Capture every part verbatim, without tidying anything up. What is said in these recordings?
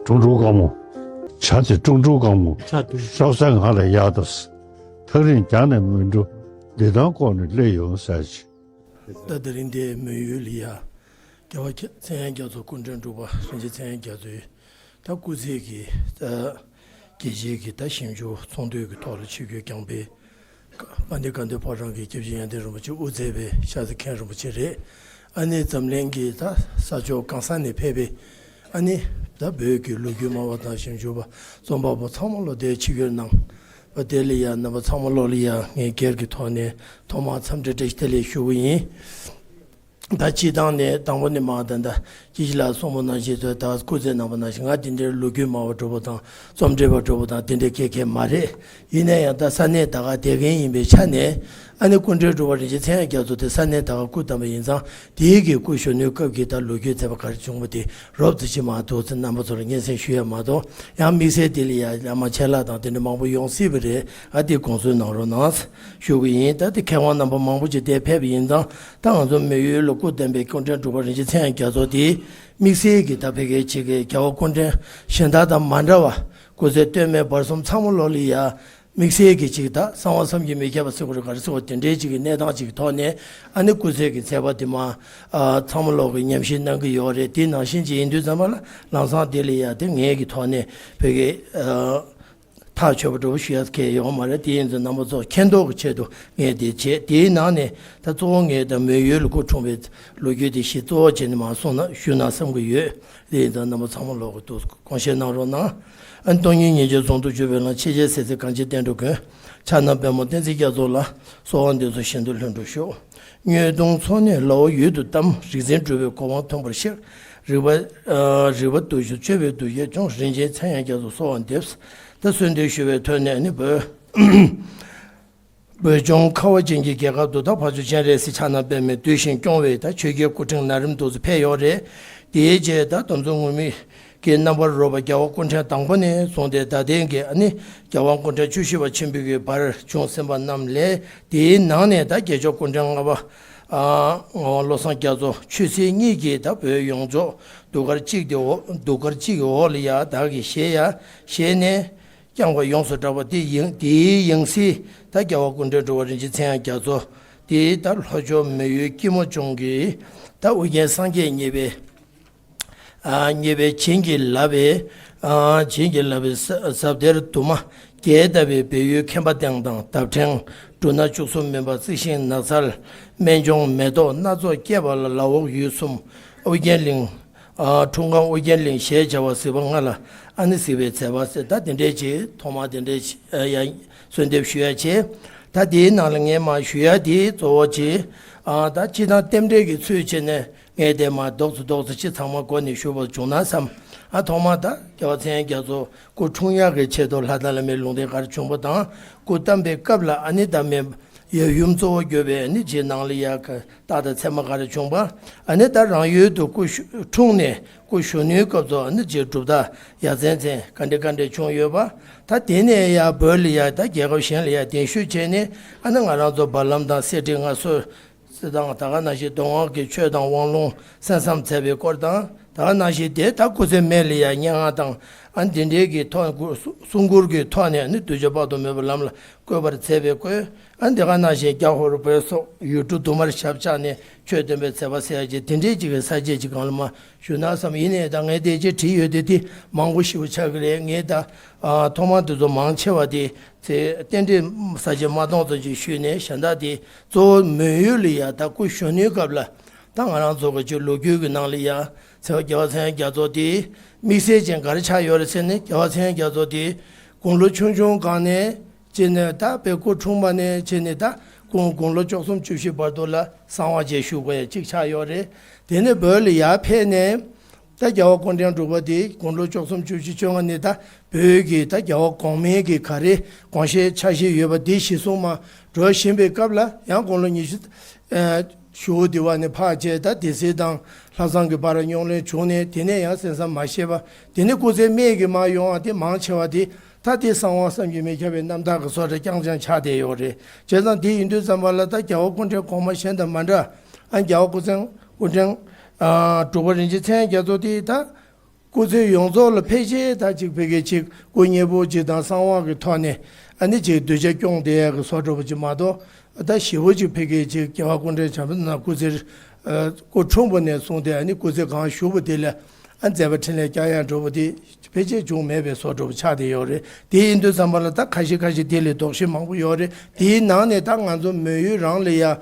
ཀྲུང་ཀྲུང་དཀར་མོ། བྱ་དེ་ཀྲུང་ཀྲུང་དཀར་མོ། ཆ་དུ། ཤོག་ས་ང་ལ་གཡར་དང་། ཐག་རིང་རྒྱང་ནས་མི་འགྲོ། འདི་དང་ལྐོག་ནས་སླེབས་ཡོང་ཟེར་ཅིག་ད་དེ་རིང་འདིར་མོན་ཡུལ་ལ་ཡ། རྒྱལ་བ་ཚེ་དབང་རྒྱ་མཚོ་སྐུ་ཕྲེང་དྲུག་པ་རིན་ཆེན་ཚེ་དབང་རྒྱ་མཚོའི་ད་སྐུ་ཚེ་གི་ད་རྒྱལ་སྤྱིའི་གི་ད་ཞིབ་འཇུག་ཚོགས་འདུའི་གི་ཐོག་ལ་ཆིབས་བསྒྱུར་བསྐྱངས་པའི་དཔལ་ལྡན་དགའ་ལྡན་ཕོ་བྲང་གི་སྐྱབས་རྗེ་ཡོན་ཏན་རིན་པོ་ཆེ་དབུ་མཛད་པའི་ཤར་རྩེ་མཁན་རིན་པོ་ཆེ་རེད། ཨ་ནི་འཛམ་གླིང་གི་ད་ས་ཕྱོགས་གང་ས་ནས་ཕེབས་པའི་ཨ་ནི་ད་བོད་ཀྱི་ལོ་རྒྱུས་སྨྲ་བ་དང་ཞིབ་འཇུག་པ་རྩོམ་པ་པོ་ཚང་མ་ལོ་དེར་ཆིབས་བསྒྱུར་གནང་བ་དེ་ལ་ཡང་རྣམ་པ་ཚང་མ་ལོ་ལ་ཡང་ངས་སྒེར་གྱི་ཐོག་ནས་ཐོག་མར་འཚམས་འདྲི་བཀྲ་ཤིས་བདེ་ལེགས་ཞུ་གི་ཡིན། ད་སྤྱིར་བཏང་ནས་དང་པོ་ནས་མར་ད་ལྟ་སྐྱིད་ལགས་གསུངས་པ་ནང་བཞིན་དུ་ད་སྐུ་ཚེ་རིང་པོ་ནང་བཞིན་ང་འདི་འདྲའི་ལོ་རྒྱུས་སྨྲ་བ་འདྲ་པོ་དང་རྩོམ་འབྲི་བ་འདྲ་པོ་དང་དེ་འདྲའི་སྐད་མཁན་མ་རེད། ཡིན་ན་ཡང་ད་ས་གནས་ད་ག་བསྡད་མཁན་ཡིན་པའི་ཆ་ནས་ཨ་ནི་སྐུ་ཕྲེང་དྲུག་པ་རིན་ཆེན་ཚེ་དབང་རྒྱ་མཚོ་དེ་ས་གནས་ད་ག་སྐུ་བལྟམས་པ་ཡིན་ཙང་དེའི་གི་སྐུ་གཞོན་ནུའི་སྐབས་ཀྱི་ད་ལོ་རྒྱུས་མཛད་པ་ག་རེ་བྱུང་བ་དེ་རོབ་ཙམ་ཅིག་མར་ཐུགས་ཚེ་རྣམ་པ་ཚོ་ལ་སྙན་སེང་ཞུ་ཡ་མ་གཏོགས་ཡང་དམིགས་བསལ་དེ་ལ་ཡ་བླ་མ་ཆད་ལྷག་དང་དེ་འདྲ་མང་པོ་ཡོང་སྲིད་པ་རེད། ཨ་དེ་དགོངས་ཚུལ་གནང་རོགས་གནང་ཞུ་གི་ཡིན། ད་དེ་མཁས་དབང་རྣམ་པ་མང་པོ་ཅིག་དེར་ཕེབས་པ་ཡིན་ཙང་། ད་ང་ཚོ་མོན་ཡུལ་ལ་སྐུ་བལྟམས་པའི་སྐུ་ཕྲེང་དྲུག་པ་རིན་ཆེན་ཚེ་དབང་རྒྱ་མཚོ་དེ་དམིགས་བསལ་གྱི་ད་ཕ་གིའི་ཆེད་ཀྱི་རྒྱལ་བ་སྐུ་ཕྲེང་གཞན་དག་དང་མ་འདྲ་བ་སྐུ་ཚེ་སྟོད་སྨད་བར་གསུམ་ཚང་མ་ལོ་ལ་ཡ་དམིགས་བསལ་གྱི་ཅིག་ད་གསང་བ་བསམ་གྱིས་མི་ཁྱབ་པ་ཟེར་དགོས་རེད་ག་རེ་ཟེར་དགོས་དེ་འདྲའི་ཅིག་གི་གནས་སྟངས་ཅིག་གི་ཐོག་ནས་ཨ་ནི་སྐུ་ཚེ་གི་ཚད་པ་དེ་མ་ཨ་ཚང་མ་ལོག་གི་ཉམས་ཞིབ་གནང་གི་ཡོད་རེད། དེ་ནང་བཞིན་ཅིག་ཡིན་དུས་ཙམ་པ་ལ་ལམ་སང་དེ་ལ་ཡ་དེ་ངེད་ཀྱི་ཐོག་ནས་ཕ་གི་ཨ། ཐག་ཆོད་པ་འདྲ་པོ་ཞུ་ཡ་གང་ཡོད་མ་རེད། དེ་ཡིན་ཙང་རྣམ་པ་ཚོ་མཁྱེན་རྟོགས་ཀྱི་ཆེད་དུ་ངས་དེ་བྱས། དེའི་ནང་ནས་ད་གཙོ་བོ་ངས་ད་མོན་ཡུལ་ལ་སྐུ་འཁྲུངས་པའི་ལོ་རྒྱུས་དེ་ཞིག་གཙོ་བོ་བྱས་ནས་མར་གསུངས་ན་ཞུ་ན་བསམ་གྱི་ཡོད། དེ་ཡིན་ཙང་རྣམ་པ་ཚང་མ་ལོག་གི་འདུག་དགོངས་བཞེས་གནང་རོགས་གནང་། ཨ་ནི་སྟོང་ཉིད་ཉིད་ཀྱི་གཟུངས་ཐུགས་བཅུད་པའི་ལམ་ཆེས་ཆེར་གསལ་ཚིག་གངས་ཅན་བསྟན་འགྲོ་མགོན། ཕྱག་ན་པདྨོ་བསྟན་འཛིན་རྒྱ་མཚོ་ལ། གསོལ་བ་འདེབས་སོ་བཞིན་དུ་ལྷུན་གྲུབ་ཤོག། སྨྱོས་གདུང་ཚོགས་ནི་ལ་འོག་ཡུལ་དུ་གཏམས། རིག་འཛིན་གྲུབ་པའི་གོ་འཕང་མཐོན་པོར་གཤེགས། རིག་པ་ཨ་རིག་པ་དུ་ཞུ་སྤྱོད་པའི་གདུལ་བྱའི་སྐྱོང་། རིན་ཆེན་ཚེ་དབང་རྒྱ་མཚོ་གསོལ་བ་འདེབས། ད་གསོལ་འདེབས་ཞུ་བའི་ཐོག་ནས་ནི་བོད་བོད་ལྗོངས་ཁ་བ་ཅན་གྱི་རྒྱལ་ཁབ་ཏུ་ད་ཕ་ཇོ་སྤྱན་རས་གཟིགས་ཕྱག་ན་པདྨས་གདུལ་ཞིང་སྐྱོང་བའི་ད་ཆོས་རྒྱལ་སྐུ་ཕྲེང་ན་རིམ་དུ་ཕེབས་ཡོད་རེད། དེའི་རྗེས་ད་དམ་ཚོགས་ངུར་སྨྲིག་གི་རྣམ་པར་རོལ་པ་རྒྱལ་བ་སྐུ་ཕྲེང་དང་པོ་ནས་བཟུང་སྟེ་ད་ལྟའི་གི་ཨ་ནི་རྒྱལ་བ་སྐུ་ཕྲེང་བཅུ་བཞི་པ་ཆེན་པོའི་གི་བར་བྱུང་ཟིན་པ་རྣམས་ལས། དེའི་ནང་ནས་ད་རྒྱལ་མཆོག་སྐུ་ཕྲེང་ལྔ་པ་ཨ་བློ་བཟང་རྒྱ་མཚོ་ཆོས་སྲིད་གཉིས་ཀྱི་ད་བོད་ཡོངས་རྫོགས་གདུགས་དཀར་གཅིག་དེ་འོག་གདུགས་དཀར་གཅིག་གི་འོག་ལ་ཡ་བདག་གིས་བཞེས་ཡ་བཞེས་ནས་བསྐྱངས་པ་ཡོངས་སུ་གྲགས་པ་དེ་ཡིན། དེའི་ཡང་སྲིད་ད་རྒྱལ་བ་སྐུ་ཕྲེང་དྲུག་པ་རིན་ཆེན་ཚེ་དབང་རྒྱ་མཚོ་དེ་ད་ལྷོ་ཕྱོགས་མོན་ཡུལ་སྐྱིད་མོ་ལྗོངས་ཀྱི་ད་ཨོ་རྒྱན་སངས་རྒྱས་མཉེས་པའི་ཨ་མཉེས་པའི་བྱིན་གྱིས་བརླབས་པའི་ཨ་བྱིན་གྱིས་བརླབས་པའི་ཟབ་གཏེར་དུ་མ་རྒྱས་བཏབ་པའི་སྦས་ཡུལ་ཁྱད་པར་ལྡན་དང་འདབ་ཕྲེང་འབྲུ་སྣ་བཅུ་གསུམ་མུན་པ་རྩི་ཤིང་ནགས་ཚལ་སྨན་ལྗོངས་མེ་ཏོག་སྣ་ཚོགས་སྐྱེས་པ་ལ་ལ་འོག་ཡུལ་གསུམ་ཨོ་རྒྱན་གླིང་ཨ་འཁྲུངས་ཁམས་ཨོ་རྒྱན་གླིང་ཞེས་བྱ་བ་གཟིགས་པ་ལྔ་ལ་ཨ་ནི་གཟིགས་པའི་མཛད་པ་ཟེར་ད་དེ་འདྲའི་ཅིག་ཐོག་མ་དེ་འདྲའི་ཅིག་ཡ་གསོལ་འདེབས་ཞུ་ཡ་བྱས། ད་དེའི་ནང་ལ་ངས་མ་ཞུ་ཡ་དེ་གཙོ་བོ་ཅིག་ཨ་ད་སྤྱིར་བཏང་རྟེན་འབྲེལ་གྱི་ཚུལ་བྱས་ནས། ངས་དེ་མ་རྡོག་ཙམ་རྡོག་ཙམ་ཅིག་ཚང་མ་མགོ་ནས་ཞུ་བར་བྱུང་ན་བསམ། ཨ་ཐོག་མ་ད་རྒྱལ་བ་ཚེ་དབང་རྒྱ་མཚོ་སྐུ་འཁྲུངས་ཡག་གི་ཆེད་དུ་ལྷ་དང་བླ་མའི་ལུང་བསྟན་ག་རེ་བྱུང་པ་དང་སྐུ་བལྟམས་པའི་སྐབས་ལ་ཨ་ནི་ད་མེ་ཡབ་ཡུམ་གཙོ་བོ་གྱུར་པའི་ཨ་ནི་རྗེ་ནང་ལ་ཡ་ག་རྟགས་དང་མཚན་མ་ག་རེ་བྱུང་པ། ཨ་ནི་ད་རང་ཡུལ་དུ་སྐུ་ཞུ་འཁྲུངས་ནས་སྐུ་གཞོན་ནུའི་སྐབས་སུ་ཨ་ནི་རྗེ་གྲུབ་རྟགས་ཡ་མཚན་མཚན་ག་འདྲ་ག་འདྲ་བྱུང་ཡོད་པ། ད་དེ་ནས་ཡ་བོད་ལ་ཡ་ད་རྒྱལ་ཁབ་གཞན་ལ་ཡ་གདན་ཞུ་བྱས་ནས་ཨ་ནི་ང་རང་ཚོ་བར་ལམ་དང་གསེར་ཁྲི་མངའ་གསོལ། སྲིད་དང་ད་ག་ནང་བཞིན་མདོ་སྔགས་ཀྱི་ཆོས་དང་དབང་ལུང་གསན་བསམ་མཛད་པའི་སྐོར་དང་ད་ག་ནང་བཞིན་དེ་ད་སྐུ་ཚེ་སྨད་ལ་ཡང་སྙན་ངག་དང་ཨ་འདི་འདྲའི་གི་ཐོག་གསུང་མགུར་གྱི་ཐོག་ནས་ནི་གདུལ་བྱ་དཔག་ཏུ་མེད་པ་ལམ་ལ་བཀོད་པར་མཛད་པའི་སྐོར་ཨ་འདི་ག་ནང་བཞིན་རྒྱ་ཧོར་བོད་སོགས་ཡུལ་གྲུ་དུ་མར་ཞབས་བཅགས་ནས་ཆོས་སྟོན་པའི་མཛད་པ་ཟེར་ཡ་ཅིག་དེ་འདྲའི་ཅིག་གི་ས་བཅད་ཅིག་གང་ལ་མ་ཞུ་ན་བསམ། ཡིན་ནའི་ད་ངས་དེ་ཅིག་བྲིས་ཡོད་དེ་དེ་མང་པོ་ཞིག་ཆགས་ཀྱི་རེད། ངས་ད་ཐོག་མར་དེ་ཚོ་མང་ཆེ་བ་དེ། ཚེ་རྟེན་འབྲེལ་ས་བཅད་མ་གཏོང་ཙམ་ཅིག་ཞུས་ནས་གཞན་དག་དེ་གཙོ་བོ་མོན་ཡུལ་ལ་ཡ་ད་སྐུ་གཞོན་ནུའི་སྐབས་ལ་ད་ང་རང་ཚོ་གི་ཅིག་ལོ་རྒྱུས་ཀྱི་ནང་ལ་ཡ་ཚེ་དབང་རྒྱལ་བ་ཚེ་དབང་རྒྱ་མཚོ་དེ་དམིགས་བསལ་ཅན་ག་རེ་ཆགས་ཡོད་རེད་ཟེར་ནས་རྒྱལ་བ་ཚེ་དབང་རྒྱ་མཚོ་དེ་དགུང་ལོ་ཆུང་ཆུང་སྒང་ནས་ཅི་ནས་ད་པའི་སྐུ་འཁྲུངས་པ་ནས་ཅི་ནས་ད་དགུང་དགུང་ལོ་བཅུ་གསུམ་བཅུ་བཞི་བར་དུ་ལ་གསང་བ་བཅས་བཞུགས་པ་ཡ་གཅིག་ཆགས་ཡོད་རེད། དེ་ནས་བོད་ལ་ཡར་ཕེབས་ནས། ད་རྒྱལ་བ་སྐུ་ཕྲེང་དྲུག་པ་དེ་དགུང་ལོ་བཅུ་གསུམ་བཅུ་བཞི་བཅོ་ལྔ་ནས་ད་བོད་ཀྱི་ད་རྒྱལ་བ་གོང་མའི་གི་ག་རེ་དགོངས་བཞེད་འཆར་གཞི་ཡོད་པ་དེ་གཞི་བཟུང་མ་འགྲོ་བཞིན་པའི་སྐབས་ལ་ཡང་དགུང་ལོ་ཉི་ཤུ་ཨ་གཞུག་དེ་བ་ནས་ཕར་བྱས་ད་སྡེ་སྲིད་དང་ལྷ་བཟང་གི་བར་རྙོག་གླེང་བྱུང་ནས་དེ་ནས་ཡང་གསན་བསམ་མ་ཤེས་པ་དེ་ནས་སྐུ་ཚེ་སྨད་ཀྱི་མར་ཡོང་བ་དེ་མང་ཆེ་བ་དེ་ད་དེ་གསང་བ་བསམ་གྱིས་མི་ཁྱབ་པའི་རྣམ་ཐར་གྱི་བཟོ་འདྲ་རྐྱང་རྐྱང་ཆགས་བསྡད་ཡོད་རེད། བྱས་ཙང་དེ་ཡིན་དུས་ཙམ་པ་ལ་ད་རྒྱལ་བ་སྐུ་ཕྲེང་གོང་མ་གཞན་དང་མ་འདྲ། ཨ་རྒྱལ་བ་སྐུ་ཕྲེང་སྐུ་ཕྲེང་ཨ་དྲུག་པ་རིན་ཆེན་ཚེ་དབང་རྒྱ་མཚོ་དེ་ད་ སྐུ་ཚེ་ཡོངས་རྫོགས་ལ་ཕལ་ཆེར་ད་ཅིག་ཕ་གིའི་ཅིག་སྐུ་མཉེལ་པོ་ཅིག་དང་གསང་བ་གི་ཐོག་ནས་ཨ་ནི་ཅིག་གདུལ་བྱ་སྐྱོང་བསྡད་ཡག་གི་བཟོ་འདྲ་པོ་ཅིག་མ་གཏོགས། ད་ཞེ་པོ་ཅིག་ཕ་གིའི་ཅིག་རྒྱལ་བ་སྐུ་ཕྲེང་བྱམས་པ་ན་སྐུ་ཚེ་ཨ་སྐུ་འཁྲུངས་པ་ནས་བཟུང་སྟེ་ཨ་ནི་སྐུ་ཚེ་གང་བཞུགས་པ་དེ་ལ་ཨ་མཛད་པ་འཕྲིན་ལས་བསྐྱངས་ཡག་འདྲ་པོ་དེ་ཕལ་ཆེར་བྱུང་མེད་པའི་བཟོ་འདྲ་པོ་ཆགས་བསྡད་ཡོད་རེད། དེ་ཡིན་དུས་ཙམ་པ་ལ་ད་ཁ་ཤས་ཁ་ཤས་དེ་ལས་དོགས་གཞི་མང་པོ་ཡོད་རེད། དེའི་ནང་ནས་ད་ང་ཚོ་མོན་ཡུལ་རང་ལ་ཡ།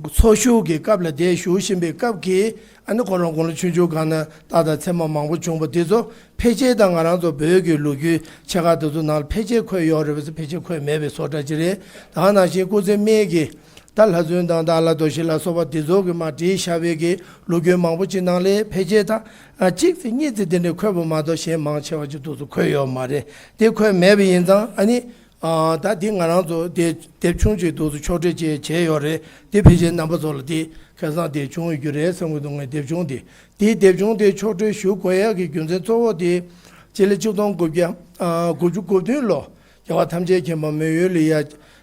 འཚོ་བཞུགས་ཀྱི་སྐབས་ལ་དེ་བཞུགས་བཞིན་པའི་སྐབས་ཀྱི་ཨ་ནི་ཁོ་རང་དགུང་ལོ་ཆུང་ཆུང་སྒང་ནས་རྟགས་དང་མཚན་མ་མང་པོ་བྱུང་བ་དེ་ཚོ་ཕལ་ཆེར་ད་ང་རང་ཚོ་བོད་ཀྱི་ལོ་རྒྱུས་ཆེ་ཁག་དེ་ཚོ་ནང་ལ་ཕལ་ཆེར་འཁོད་ཡོད་རེད་པས་ཕལ་ཆེར་འཁོད་མེད་པའི་བཟོ་འདྲ་ཅིག་རེད། ད་ནང་བཞིན་སྐུ་ཚེ་སྨད་ཀྱི་ད་ལྷ་བཙུན་དང་ད་ལྷ་རྡོ་རྗེ་ལ་སོགས་པ་དེ་ཚོ་གིས་མར་བྲིས་བཞག་པའི་གི་ལོ་རྒྱུས་མང་པོ་ཅིག་ནང་ལ་ཕལ་ཆེར་ད་གཅིག་ཙམ་གཉིས་ཙམ་དེ་འདྲ་འཁོད་པ་མ་གཏོགས་གཞན་མང་ཆེ་བ་ཅིག་དེ་ཚོ་འཁོད་ཡོད་མ་རེད། དེ་འཁོད་མེད་པ་ཡིན་ཙང་ཨ་ནི། ཨ། ད་འདི་ང་རང་ཚོ་དེ་དེབ་ཆུང་ཅིག་འདུག་སེ་ཕྱོགས་སྒྲིག་བྱས་བྱས་ཡོད་རེད། དེ་ཕལ་ཆེར་རྣམ་པ་ཚོ་ལ་དེ་ཁ་སང་དེ་བྱུང་ཡོད་རྒྱུ་རེད་བསམ་གྱི་འདུག་ངས་དེབ་ཆུང་དེ། དེའི་དེབ་ཆུང་དེ་ཕྱོགས་སྒྲིག་ཞུ་དགོས་ཡག་གི་རྒྱུ་མཚན་གཙོ་བོ་དེ་སྤྱི་ལོ་ཆིག་སྟོང་དགུ་བརྒྱ་ཨ་དགུ་བཅུ་གོ་བདུན་ལོ་རྒྱལ་བ་ཐམས་ཅད་མཁྱེན་པ་མོན་ཡུལ་ལ་ཡ་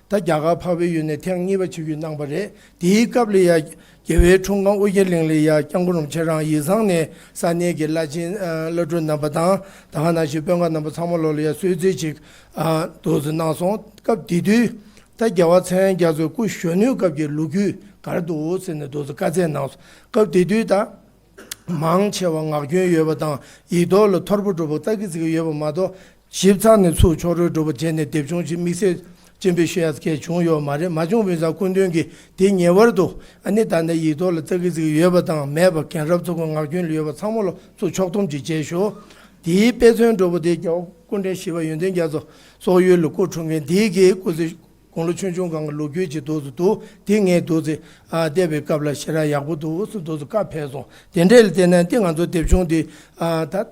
ད་རྒྱ་གར་འཕགས་པའི་ཡུལ་ནས་ཐེངས་གཉིས་པ་ཆིབས་བསྒྱུར་གནང་པ་རེད། དེའི་སྐབས་ལ་ཡ། རྒྱལ་བའི་འཁྲུངས་ཁང་ཨོ་རྒྱན་གླིང་ལ་ཡ་སྐྱབས་མགོན་རིན་པོ་ཆེ་རང་ཡིག་ཚང་ནས་ས་གནས་ཀྱི་བླ་ཆེན་ཨ་བླ་སྤྲུལ་རྣམ་པ་དང་ད་ག་ནང་བཞིན་དཔོན་ཁག་རྣམ་པ་ཚང་མ་ལོག་ལ་ཡ་གསོལ་ཚིགས་ཅིག་ཨ་འདུག་སེ་གནང་སོང་། སྐབས་དེ་དུས་ད་རྒྱལ་བ་ཚངས་དབྱངས་རྒྱ་མཚོའི་སྐུ་གཞོན་ནུའི་སྐབས་ཀྱི་ལོ་རྒྱུས་ག་རེ་འདུག་ཟེར་ནས་འདུག་སེ་བཀའ་སྩལ་གནང་སོང་། སྐབས་དེ་དུས་ད་མང་ཆེ་བ་ངག་རྒྱུན་ཡོད་པ་དང་ཡིག་ཐོག་ལ་ཐོར་བུ་འདྲ་པོ་ཙག་གི་ཙིག་གི་ཡོད་པ་མ་གཏོགས། ཞིབ་ཚགས་ནས་ཚུར་ཕྱོགས་རིས་འདྲ་པོ་བྱས་ནས་དེབ་ཆུང་ཞིག་དམིགས་བསལ་སྤྱན་འབུལ་ཞུ་ཡག་གལ་བྱུང་ཡོད་མ་རེད། མ་བྱུང་བ་ཡིན་ཙང་སྐུ་མདུན་གྱིས་དེ་ངེས་པར་དུ་ཨ་ནི་ད་ལྟ་ཡིག་ཐོག་ལ་ཙག་གི་ཙིག་གི་ཡོད་པ་དང་མེད་པ་རྒན་རབས་ཚོ་གི་ངག་རྒྱུན་ལ་ཡོད་པ་ཚང་མ་ལ་ཚུར་ཕྱོགས་བསྡོམས་ཅིག་བྱས་ཤོག་དེའི་དཔེ་མཚོན་འདྲ་པོ་དེ་རྒྱལ་བ་སྐུ་ཕྲེང་བཞི་པ་ཡོན་ཏན་རྒྱ་མཚོ་སོག་ཡུལ་ལ་སྐུ་འཁྲུངས་མཁན་དེའི་གི་སྐུ་ཚེ་དགུང་ལོ་ཆུང་ཆུང་སྒང་གི་ལོ་རྒྱུས་ཅིག་འདུག་སེ་འདུག་དེ་ངས་འདུག་སེ་ཨ་བལྟས་པའི་སྐབས་ལ་ཞེ་དྲག་ཡག་པོ་འདུག་སེ་འདུག་སེ་བཀའ་ཕེབས་སོང་། དེ་འདྲས་ལ་བལྟས་ན་དེ་ང་ཚོ་དེབ་ཆུང་དེ་ཨ་ད།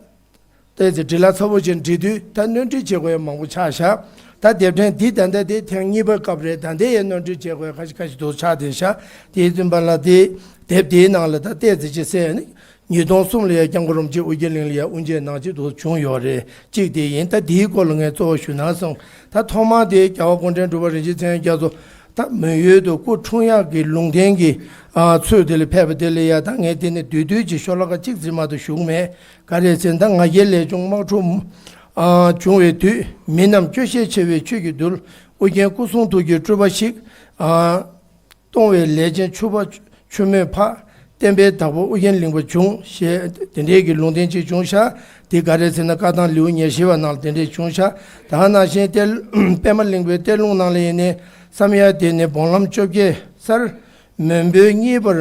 ཏོག་ཙམ་འབྲི་ལ་ཚ་པོ་ཅན་འབྲི་དུས་ད་སྣོན་འཕྲི་བྱེད་དགོས་ཡ་མང་པོ་ཆགས་ཤག་ད་དེབ་ཕྲེང་འདི་ད་ལྟ་དེ་ཐེངས་གཉིས་པ་སྐབས་རེད། ད་ལྟ་ཡ་སྣོན་འཕྲི་བྱེད་དགོས་ཡ་ཁ་ཤས་ཁ་ཤས་འདུག་ཆགས་བསྡད་ཤག་དེའི་བཙུན་པ་ལ་དེ་དེབ་དེའི་ནང་ལ་ད་ཏོག་ཙམ་ཅིག་གསལ་ནི་ཉིས་སྟོང་གསུམ་ལ་ཡ་སྐྱབས་མགོན་རིན་པོ་ཆེ་ཨོ་རྒྱན་གླིང་ལ་ཡ་དབུ་འབྱེད་གནང་ཅིག་འདུག་བྱུང་ཡོད་རེད། གཅིག་དེ་ཡིན། ད་དེའི་སྐོར་ལ་ངས་གཙོ་བོ་ཞུ་ན་སོང་། ད་ཐོག་མར་དེ་རྒྱལ་བ་སྐུ་ཕྲེང་དྲུག་པ་རིན་ཆེན་ཚེ་དབང་རྒྱ་མཚོ་ད་མོན་ཡུལ་དུ་སྐུ་འཁྲུངས་ཡག་གི་ལུང་བསྟན་གྱི་ཨ་ཚུལ་དེ་ལ་ཕེབས་པ་དེ་ལ་ཡ་ད་ངས་དེ་ནས་བསྡུས་བསྡུས་ཅིག་ཤོ་ལོ་ཀ་གཅིག་ཙམ་མ་གཏོགས་ཞུ་གི་མེད། ག་རེ་ཟེར་ན་ད་ང་རྒྱལ་ལས་བྱུང་དམག་འཁྲུག་ཨ་བྱུང་བའི་དུས། མི་རྣམས་སྐྱོ་ཤས་ཆེ་བའི་ཆོས་ཀྱི་རྡུལ། ཨོ་རྒྱན་སྐུ་གསུང་ཐུགས་ཀྱི་སྤྲུལ་པ་ཞིག་ཨ་གཏོང་བའི་ལས་ཅན་ཕྱུག་པོ་ཆུ་མོས་འཕགས། བསྟན་པའི་བདག་པོ་ཨོ་རྒྱན་གླིང་པ་བྱུང་ཞེས་དེ་འདྲའི་གི་ལུང་བསྟན་ཅིག་བྱུང་ཤག་དེ་ག་རེ་ཟེར་ན་བཀའ་ཐང་ལེའུ་ཉེར་བཞི་པ་ནང་ལ་དེ་འདྲས་བྱུང་ཤག་ད་ག་ནང་བཞིན་གཏེར་པདྨ་གླིང་པའི་གཏེར་ལུང་ནང་ལ་ཡིན་ནའི་བསམ་ཡས་དེ་ནི་སྦོང་ལམ་བཅོ་བརྒྱད་སར། མོན་བོད་གཉིས་བར་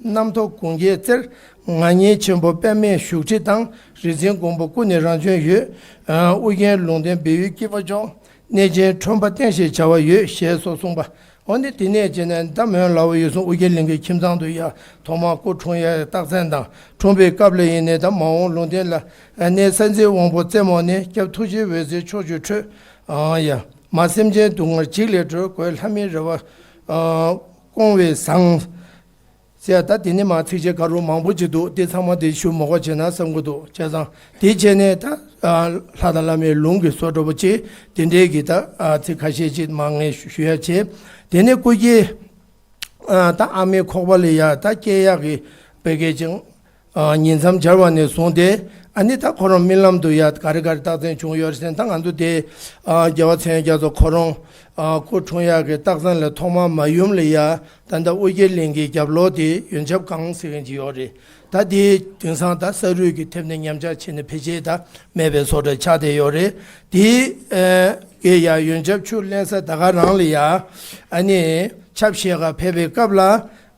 གནམ་ཐོག་གུང་རྒྱལ་རྩེར། ང་ཉིད་ཆེན་པོ་པདྨའི་བཞུགས་ཁྲི་དང་། རིག་འཛིན་མགོན་པོ་སྐུ་ནི་རང་བྱོན་ཡོད། ཨོ་རྒྱན་ལུང་བསྟན་སྦས་ཡུལ་སྐྱིད་པ་ལྗོངས། གནས་ཆེན་ཁྲོན་པ་བསྟན་ཞེས་བྱ་བ་ཡོད། ཞེས་སོགས་གསུངས་པ། འོ་ནི་དེ་ནས་བྱས་ནས་ད་མོན་ལ་བ་ཡུལ་སོང་ཨོ་རྒྱན་གླིང་གི་ཁྱིམ་ཚང་དུ་ཡ་ཐོག་མར་སྐུ་འཁྲུངས་ཡ་རྟགས་མཚན་དང་འཁྲུངས་པའི་སྐབས་ལ་ཡིན་ནའི་ད་མ་འོངས་ལུང་བསྟན་ལ་གནས་ས་འཛིན་དབང་པོ་རྩེ་མོ་ནས་སྐྱབས་ཐུགས་རྗེའི་འོད་ཟེར་ཕྱོགས་བཅུར་འཕྲོས། ཨང་ཡ། མ་སེམས་ཅན་སྡུག་བསྔལ་འཇིག་ལས་སྒྲོལ། སྒོས་ལྷ་མིའི་རེ་བ་སྐོང་བའི་བཟང་། ཟེར་ཡ་ད་དེ་ནི་མ་ཚིགས་བཅད་ག་རུ་མང་པོ་ཅིག་འདུག་དེ་ཚང་མ་དེ་ཞུ་མ་དགོས་བྱས་ན་བསམ་གི་འདུག་བྱས་ཙང་དེ་བྱས་ནས་ད་ལྷ་དང་བླ་མའི་ལུང་གི་བཟོ་འདྲ་པོ་ཅིག་དེ་འདྲའི་གི་ད་ཚིག་ཁ་ཤས་ཅིག་མ་ངས་ཞུ་ཡ་བྱས། དེ་ནས་སྐུ་སྐྱེ་ད་ཨ་མའི་ཁོག་པ་ལ་ཡ་ད་སྐྱེ་ཡག་གི་བེ་གེ་ཅིང་ཉིང་མཚམས་སྦྱར་བ་ནས་བཟུང་སྟེ་ཨ་ནི་ད་ཁོ་རང་རྨི་ལམ་དུ་ཡ་ག་རེ་ག་རེ་རྟགས་མཚན་བྱུང་ཡོད་རེད་ཟེར་ན། ད་ང་ཚོ་དེ་རྒྱལ་བ་མཚན་རྒྱ་མཚོ་ཁོ་རང་སྐུ་འཁྲུངས་ཡག་གི་རྟགས་མཚན་ལ་ཐོག་མར་མ་ཡུམ་ལ་ཡ། ད་ལྟ་ཨོ་རྒྱན་གླིང་གི་རྒྱབ་ལོགས་དེ་ཡོན་ཆབ་སྒང་ཟེར་མཁན་ཅིག་ཡོད་རེད། ད་དེ་དེང་སང་ད་ས་རུད་ཀྱི་ཐེབས་ནས་ཉམས་ཆག་ཕྱིན་ནས་ཕལ་ཆེར་ད་མེད་པའི་བཟོ་འདྲ་ཆགས་བསྡད་ཡོད་རེད། དེ་གི་ཡ་ཡོན་ཆབ་ཆུ་ལེན་ས་ད་ག་རང་ལ་ཡ་ཨ་ནི་ཆབ་བཞེས་ག་ཕེབས་པའི་སྐབས་ལ་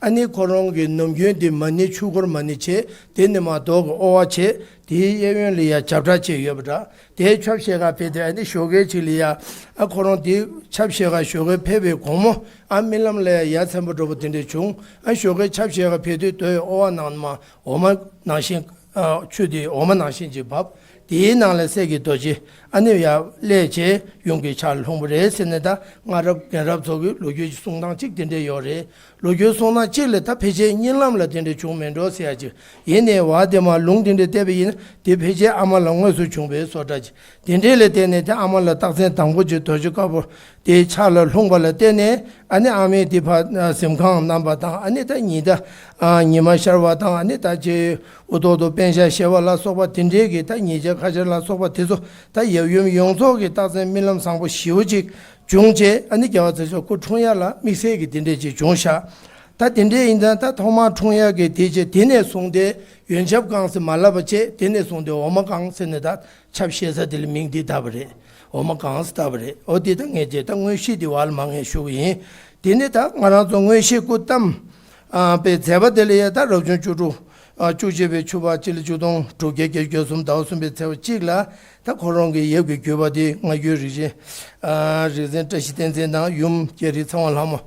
ཨ་ནི་ཁོ་རང་གི་ནམ་རྒྱུན་དེ་མ་ཎི་ཆོས་འཁོར་མ་ཎི་བྱས། དེ་ནི་མ་རྡོ་གི་ཨོ་བ་བྱས། དེའི་གཡས་གཡོན་ལ་ཡ་བྱབས་ཁྲ་བྱས་ཡོད་པ་འདྲ། དེའི་ཆབ་བཞེས་ག་ཕེབས་དུས་ཨ་ནི་ཞོགས་ཀའི་ཅིག་ལ་ཡ་ཨ་ཁོ་རང་དེའི་ཆབ་བཞེས་ག་ཞོགས་ཀའི་ཕེབས་པའི་དགོང་མོ་ཨ་རྨི་ལམ་ལ་ཡ་ཡ་མཚན་པོ་འདྲ་པོ་དེ་འདྲ་བྱུང་། ཨ་ཞོགས་ཀའི་ཆབ་བཞེས་ག་ཕེབས་དུས་རྡོའི་ཨོ་བ་ནང་ནས་མར་འོ་མ་ནང་བཞིན་ཨ་ཆུ་དེ་འོ་མ་ནང་བཞིན་ཅིག་བབས། དེའི་ནང་ལ་སྲས་ཀྱི་རྡོ་རྗེ་ཨ་ནི་ཡར་སླེབས་བྱས་ཡུམ་གྱི་ཕྱག་ལ་ལྷུང་བ་རེད་ཟེར་ནས་ད་སྔ་རབས་རྒན་རབས་ཚོ་གི་ལོ་རྒྱུས་ཀྱི་གསུང་སྟངས་གཅིག་དེ་འདྲ་ཡོད་རེད། ལོ་རྒྱུས་གསུང་སྟངས་གཅིག་ལ་ད་ཕལ་ཆེར་གཉིད་ལམ་ལ་དེ་འདྲ་བྱུང་མེད་འགྲོ་ཟེར་ཡ་ཅིག་ཡིན་ནའི་བ་དེ་མར་ལུང་དེ་འདྲ་བལྟས་པ་ཡིན་ན་དེ་ཕལ་ཆེར་ཨ་མ་ལ་དངོས་སུ་བྱུང་བའི་བཟོ་འདྲ་ཅིག་དེ་འདྲ་ལ་བརྟེན་ནས་དེ་ཨ་མ་ལ་རྟགས་མཚན་དང་པོ་ཅིག་རྡོ་རྗེ་དཀར་པོ་དེའི་ཕྱག་ལ་ལྷུང་བ་ལ་བརྟེན་ནས་ ཨ་ནི་ཨ་མའི་དེ་ཕར་གཟིམ་ཁང་གནང་པ་དང་། ཨ་ནི་ད་ཉི་ཟླ་ཉི་མ་ཤར་བ་དང་། ཨ་ནི་ད་ཅི་འུ་ཐོག་ཏུ་པཎ་ཞྭ་བཞེས་པ་ལ་སོགས་པ་དེ་འདྲའི་གི་ད་ཉེས་ཆད་ཁ་ཆར་ལ་སོགས་པ་དེ་ཚོ་ད་ཡབ་ཡུམ་ཡོངས་རྫོགས་ཀྱི་རྟགས་མཚན་རྨི་ལམ་བཟང་པོ་ཞེ་པོ་ཅིག་བྱུང་རྗེས། ཨ་ནི་རྒྱལ་བ་ཙེ་ཤོ་སྐུ་འཁྲུངས་ཡ་ལ་དམིགས་བསལ་གྱི་དེ་འདྲས་ཅིག་བྱུང་ཤག་ད་དེ་འདྲས་ཡིན་ཙང་ད་ཐོག་མར་འཁྲུངས་ཡ་གི་དེ་རྗེས་དེ་ནས་བཟུང་སྟེ་ཡོན་ཆབ་བཀང་ཟེར་མ་ལབ་པ་བྱས། དེ་ནས་བཟུང་སྟེ་འོ་མ་བཀང་ཟེར་ནས་ད་ཆབ་བཞེས་ས་དེ་ལ་མིང་འདི་བཏགས་པ་རེད། འོ་མ་བཀང་ཟེར་བཏགས་པ་རེད། འོ་དེ་ད་ངས་བྱས་ད་དངོས་གཞི་དེ་བར་ལ་མ་ངས་ཞུ་གི་ཡིན། དེ་ནས་ད་ང་རང་ཚོ་དངོས་གཞི་སྐུ་བལྟམས་པའི་མཛད་པ་དེ་ལ་ཡ་ད་རབ་བྱུང་བཅུ་དྲུག་བཅུ་གཅིག་པའི་ཆུ་ཕག་སྤྱི་ལོ་ཆིག་སྟོང་དྲུག་བརྒྱ་བརྒྱད་ཅུ་གྱ་གསུམ་ཟླ་བ་གསུམ་པའི་ཚེས་པ་གཅིག་ལ་ད་ཁོ་རང་གི་ཡབ་ཀྱི་བརྒྱུད་པ་དེ་སྔ་འགྱུར་རིག་འཛིན་རིག་འཛིན་བཀྲ་ཤིས་བསྟན་འཛིན་དང་ཡུམ་རྒྱ་རི་ཚེ་དབང་ལྷ་མོ།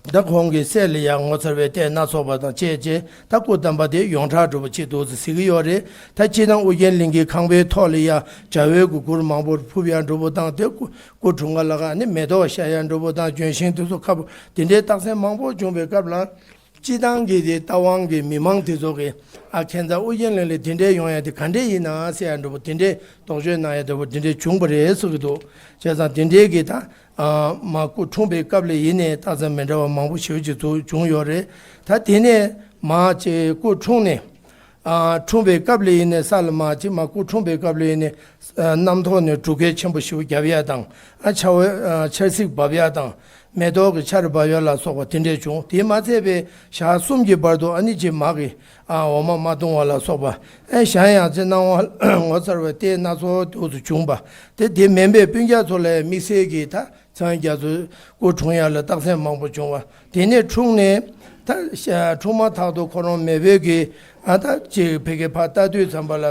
ད་ཁོང་གི་སྲས་ལ་ཡང་ངོ་མཚར་བའི་ལྟས་སྣ་ཚོགས་པ་དང་བཅས་བཅས་ད་སྐུ་བལྟམས་པ་དེ་ཡོངས་གྲགས་འགྲོ་བ་ཅིག་འདུག་ཟེར་གྱི་ཡོད་རེད། ད་སྤྱིར་བཏང་ཨུ་རྒྱན་གླིང་གི་ཁང་པའི་ཐོག་ལ་ཡང་འཇའ་འོད་ཀྱི་གུར་མང་པོ་ཕུབ་ཡ་འགྲོ་བ་དང་། དེ་སྐུ་སྐུ་འཁྲུངས་སྐར་ལ་ཁ་ནི་མེ་ཏོག་བཞག་ཡ་འགྲོ་བ་དང་། ལྗོན་ཤིང་དེ་ཚོ་ཁ་ཕུབ། དེ་འདྲའི་རྟགས་མཚན་མང་པོ་བྱུང་བའི་སྐབས་ལ། སྤྱིར་བཏང་གི་དེ་རྟ་དབང་གི་མི་མང་དེ་ཚོ་གིས་ཨ་ཁྱེད་ཚོ་ཨུ་རྒྱན་གླིང་ལ་དེ་འདྲའི་ཡོང་ཡ་དེ་ག་འདྲས་ཡིན་ན་ཟེར་ཡ་འགྲོ་བ། དེ་འདྲའི་དོགས་གཅོད་གནང་ཡ་འགྲོ་བ་དེ་འདྲའི་བྱུང་བ་རེད་ཟེར་གྱི་འདུག་བྱས་ཙང་དེ་འདྲའི་གི་ད། ཨ་མ་སྐུ་འཁྲུངས་པའི་སྐབས་ལ་ཡིན་ནའི་རྟགས་མཚན་མི་འདྲ་བ་མང་པོ་ཞེ་པོ་ཅིག་ཚུར་བྱུང་ཡོད་རེད། ད་དེ་ནས་མ་ཅིག་སྐུ་འཁྲུངས་ནས། ཨ་འཁྲུངས་པའི་སྐབས་ལ་ཡིན་ནའི་ས་ལ་མ་ཅིག་མ་སྐུ་འཁྲུངས་པའི་སྐབས་ལ་ཡིན་ནའི་ཨ་གནམ་ཐོག་ནས་འབྲུག་སྐད་ཆེན་པོ་ཞེ་པོ་བརྒྱབ་ཡ་དང་། ཨ་ཆར་པ་ཨ་ཆར་ཟིག་འབབ་ཡ་དང་། མེ་ཏོག་གི་ཆར་འབབ་ཡ་ལ་སོགས་པ་དེ་འདྲས་བྱུང་། དེ་མ་ཚད་པའི་ཞག་གསུམ་གྱི་བར་དུ་ཨ་ནི་ཅིག་མ་གི་ཨ་འོ་མ་མ་བཏུང་བ་ལ་སོགས་པ། ཨ་གཞན་ཡང་ཅིག་སྣང་བ་ངོ་མཚར་བའི་ལྟས་སྣ་ཚོགས་འདུག་སེ་བྱུང་བ། དེ་དེ་མིན་པའི་སྤུན་ཀྱག་ཚོ་ལ་དམིགས་བསལ་གྱི་ད་ཚེ་དབང་རྒྱ་མཚོའི་སྐུ་འཁྲུངས་ཡ་ལ་རྟགས་མཚན་མང་པོ་བྱུང་བ། དེ་ནས་འཁྲུངས་ནས་ད་ཤ་འཁྲུངས་མ་ཐག་ཏུ་ཁོ་རང་མེས་པོ་གི་ཨ་ད་ཅིག་ཕ་གིར་ཕར་ལྟ་དུས་ཙམ་པ་ལ།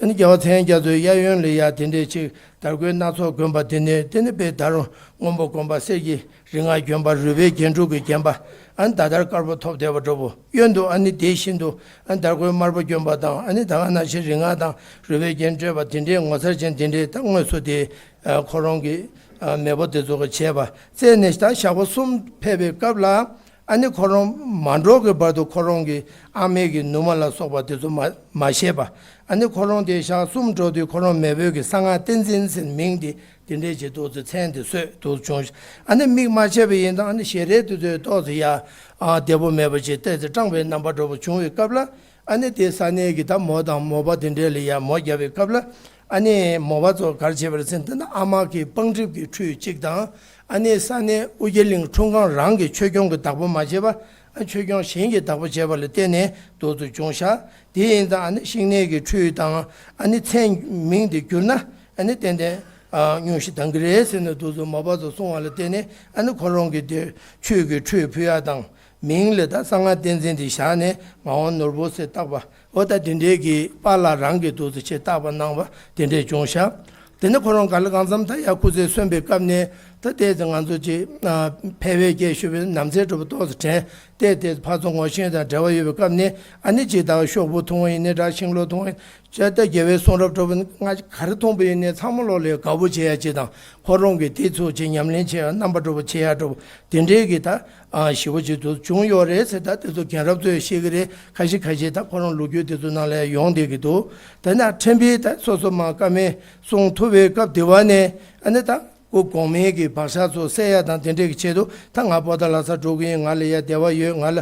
ཨ་ནི་རྒྱལ་བ་ཚེ་དབང་རྒྱ་མཚོའི་གཡས་གཡོན་ལ་ཡ་དེ་འདྲས་ཅིག་དར་གོས་སྣ་ཚོགས་གོན་པ་དེ་ནས། དེ་ནས་དཔེ་ད་རུང་སྔོན་པོ་གོན་པ། གསེར་གྱི་རིག་སྔགས་གྱོན་པ། རུས་སྦལ་རྒྱན་དྲུག་གིས་བརྒྱན་པ། ཨ་ནི་ད་དར་དཀར་པོ་ཐོབ་བསྡད་པ་འདྲ་བོ། གཡོན་དུ་ཨ་ནི་དེ་བཞིན་དུ་ཨ་ནི་དར་གོས་དམར་པོ་གྱོན་པ་དང་། ཨ་ནི་ད་ག་ནང་བཞིན་རིག་སྔགས་དང་རུས་སྦལ་རྒྱན་སྤྲས་པ་དེ་འདྲའི་ངོ་མཚར་ཅན་དེ་འདྲའི་ད་དངོས་སུ་དེ་ཨ་ཁོ་རང་གི་ཨ་མེས་པོ་དེ་ཚོ་གིས་བྱས་པ། བཙས་ནས་ད་ཞག་པོ་གསུམ་ཕེབས་པའི་སྐབས་ལ། ཨ་ནི་ཁོ་རང་མ་འགྲོ་གི་བར་དུ་ཁོ་རང་གི་ཨ་མའི་གི་ནུ་མ་ལ་སོགས་པ་དེ་ཚོ་མ་མ་བཞེས་པ། ཨ་ནི་ཁོ་རང་དེ་ཞག་གསུམ་འགྲོ་དུས་ཁོ་རང་མེས་པོ་གི་གསང་སྔགས་བསྟན་འཛིན་ཟེར་མིང་དེ་དེ་འདྲས་ཅིག་འདུག་སེ་མཚན་དེ་གསོལ་འདུག་བྱུང་། ཨ་ནི་མིག་མ་ཕྱེ་བ་ཡིན་ཙང་ཨ་ནི་ཞལ་རས་དེ་ཚོ་ཏོག་ཙམ་ཡ་ཨ་བདེ་པོ་མེད་པ་ཅིག་བལྟས་ཚེ་སྐྲངས་པའི་རྣམ་པ་འདྲ་བོ་བྱུང་བའི་སྐབས་ལ། ཨ་ནི་དེ་ས་གནས་ཀྱི་ད་མོ་དང་མོ་པ་དེ་འདྲས་ལ་ཡ་མོ་བརྒྱབ་པའི་སྐབས་ལ། ཨ་ནི་མོ་པ་ཚོ་ག་རེ་བྱས་པ་རེད་ཟེར་ན། དེ་ན་ཨ་མ་གི་སྤང་གྲིབ་ཀྱི་ཁྲུས་གཅིག་དང་། ཨ་ནི་ས་གནས་ཨུ་རྒྱན་གླིང་འཁྲུངས་ཁང་རང་གི་ཆོས་སྐྱོང་གི་བདག་པོ་མ་བྱས་པ། ཨ་ཆོས་སྐྱོང་གཞན་གྱི་བདག་པོ་བྱས་པ་ལ་བརྟེན་ནས་འདུག་སེ་བྱུང་ཤག་དེ་ཡིན་ཙང་ཨ་ནི་བཤེས་གཉེན་གྱི་ཁྲུས་དང་ཨ་ནི་མཚན་མིང་དེ་བསྒྱུར་ན་ཨ་ནི་ཏན་ཏན་ཨ་སྙུང་གཞི་འདང་གི་རེད་ཟེར་ནས་འདུག་སེ་མོ་པ་ཚོ་གསུང་བ་ལ་བརྟེན་ནས། ཨ་ནི་ཁོ་རང་གི་དེ་ཆོས་ཀྱི་ཁྲུས་ཕུལ་ཡ་དང་། མིང་ལ་ད་གསང་སྔགས་བསྟན་འཛིན་དེ་བཞག་ནས་ངག་དབང་ནོར་བུ་ཟེར་བཏགས་པ། འོ་ད་དེ་འདྲའི་གི་པཱ་ལགས་རང་གིས་འདུག་སེ་ཆེད་བཏགས་པ་གནང་བ་དེ་འདྲས་བྱུང་ཤག་དེ་ནས་ཁོ་རང་ག་ལ་གང་འཚམ་ད་ཡར་སྐུ་ཚེ་སོན་པའི་སྐབས་ནས། ད་ལྟའི་ང་ཚོ་ཅིག་ཨ་ཕལ་བའི་སྐད་ཤོད་པའི་ནམ་ཚའི་གྲོགས་པོ་ཏོག་ཙམ་དྲན། ཏེ་ཏེ་ཕར་ཚུར་ངོ་ཤེས་དང་འབྲེལ་བ་ཡོད་པའི་སྐབས་ནས། ཨ་ནི་ཅིག་ད་ཤོག་བུ་འཐུང་བ་ཡིན་ནའི་འདྲ། ཤིང་ལོ་འཐུང་བ་ཡིན་ཅེས། ད་རྒྱལ་བའི་གསུང་རབ་འདྲ་བོ་ང་ག་རེ་མཐོང་པ་ཡིན་ནའི་ཚང་མ་ལོག་ལ་དགའ་པོ་བྱེད་ཡ་ཅིག་དང་། ཁོ་རང་གིས་དེ་ཚོ་ཅིག་ཉམས་ལེན་བྱེད་ཡ་རྣམ་པ་འདྲ་བོ་བྱེད་ཡ་འདྲ་བོ་དེ་འདྲའི་གི་ད་ཨ་ཞེ་པོ་ཅིག་ཏུ་བྱུང་ཡོད་རེད་ཟེར། ད་དེ་ཚོ་རྒན་རབས་ཚོས་བཤད་ཀྱི་རེད། ཁ་ཤས་ཁ་ཤས་ད་ཁོ་རང་ལོ་རྒྱུས་དེ་ཚོ་ནང་ལ་ཡོང་བསྡད་ཀྱི་འདུག་དེ་ན་ཕྲན་བུའི་ད་སོ་སོ་མ་བཀའ་མའི་གསུང་ཐུབ་པའི་སྐབས་དེ་བ་ནས། ཨ་ནི་ད་སྐུ་གོང་མའི་གི་བག་ཆགས་ཚོ་སད་ཡ་དང་དེ་འདྲའི་གི་ཆེད་དུ། ད་ང་པོ་ཏཱ་ལ་ས་འགྲོ་གི་ཡིན། ང་ལ་ཡ་བདེ་བ་ཡོད། ང་ལ་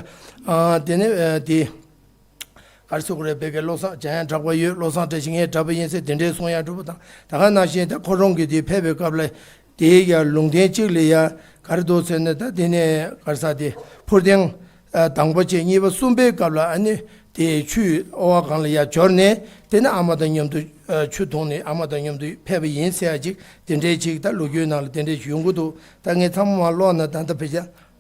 ཨ་དེ་ནས་ཨ་དེ་ག་རེ་ཟེར་དགོས་རེད། བོད་སྐད་བློ་བཟང་འཇམ་དབྱངས་གྲགས་པ་ཡོད། བློ་བཟང་བཀྲ་ཤིས་ངས་གྲགས་པ་ཡིན་ཟེར་དེ་འདྲའི་གསུང་ཡ་འགྲོ་བ་དང་། ད་ག་ནང་བཞིན་ད་ཁོ་རང་གི་དེ་ཕེབས་པའི་སྐབས་ལ་དེའི་ཡ་ལུང་བསྟན་གཅིག་ལ་ཡ་ག་རེ་འདུག་ཟེར་ན། ད་དེ་ནས་ག་རེ་ཟེར། དེ་འཕུར་ལྡིང་ཨ་དང་པོ་བྱས་གཉིས་པ་གསུམ་པའི་སྐབས་ལ་ཨ་ནི་དེ་ཆུའི་ཨོ་བ་སྒང་ལ་ཡ་འབྱོར་ནས། དེ་ནས་ཨ་མ་དང་མཉམ་དུ་ཨ་ཆུ་འཐུང་ནས་ཨ་མ་དང་མཉམ་དུ་ཕེབས་པ་ཡིན་ཟེར་ཡ་ཅིག་དེ་འདྲའི་ཅིག་ད་ལོ་རྒྱུས་ནང་ལ་དེ་འདྲའི་ཞིག་ཡོང་གི་འདུག་ད་ངས་ཚང་མ་མར་ཀློག་ན་ད་ལྟ་ཕལ་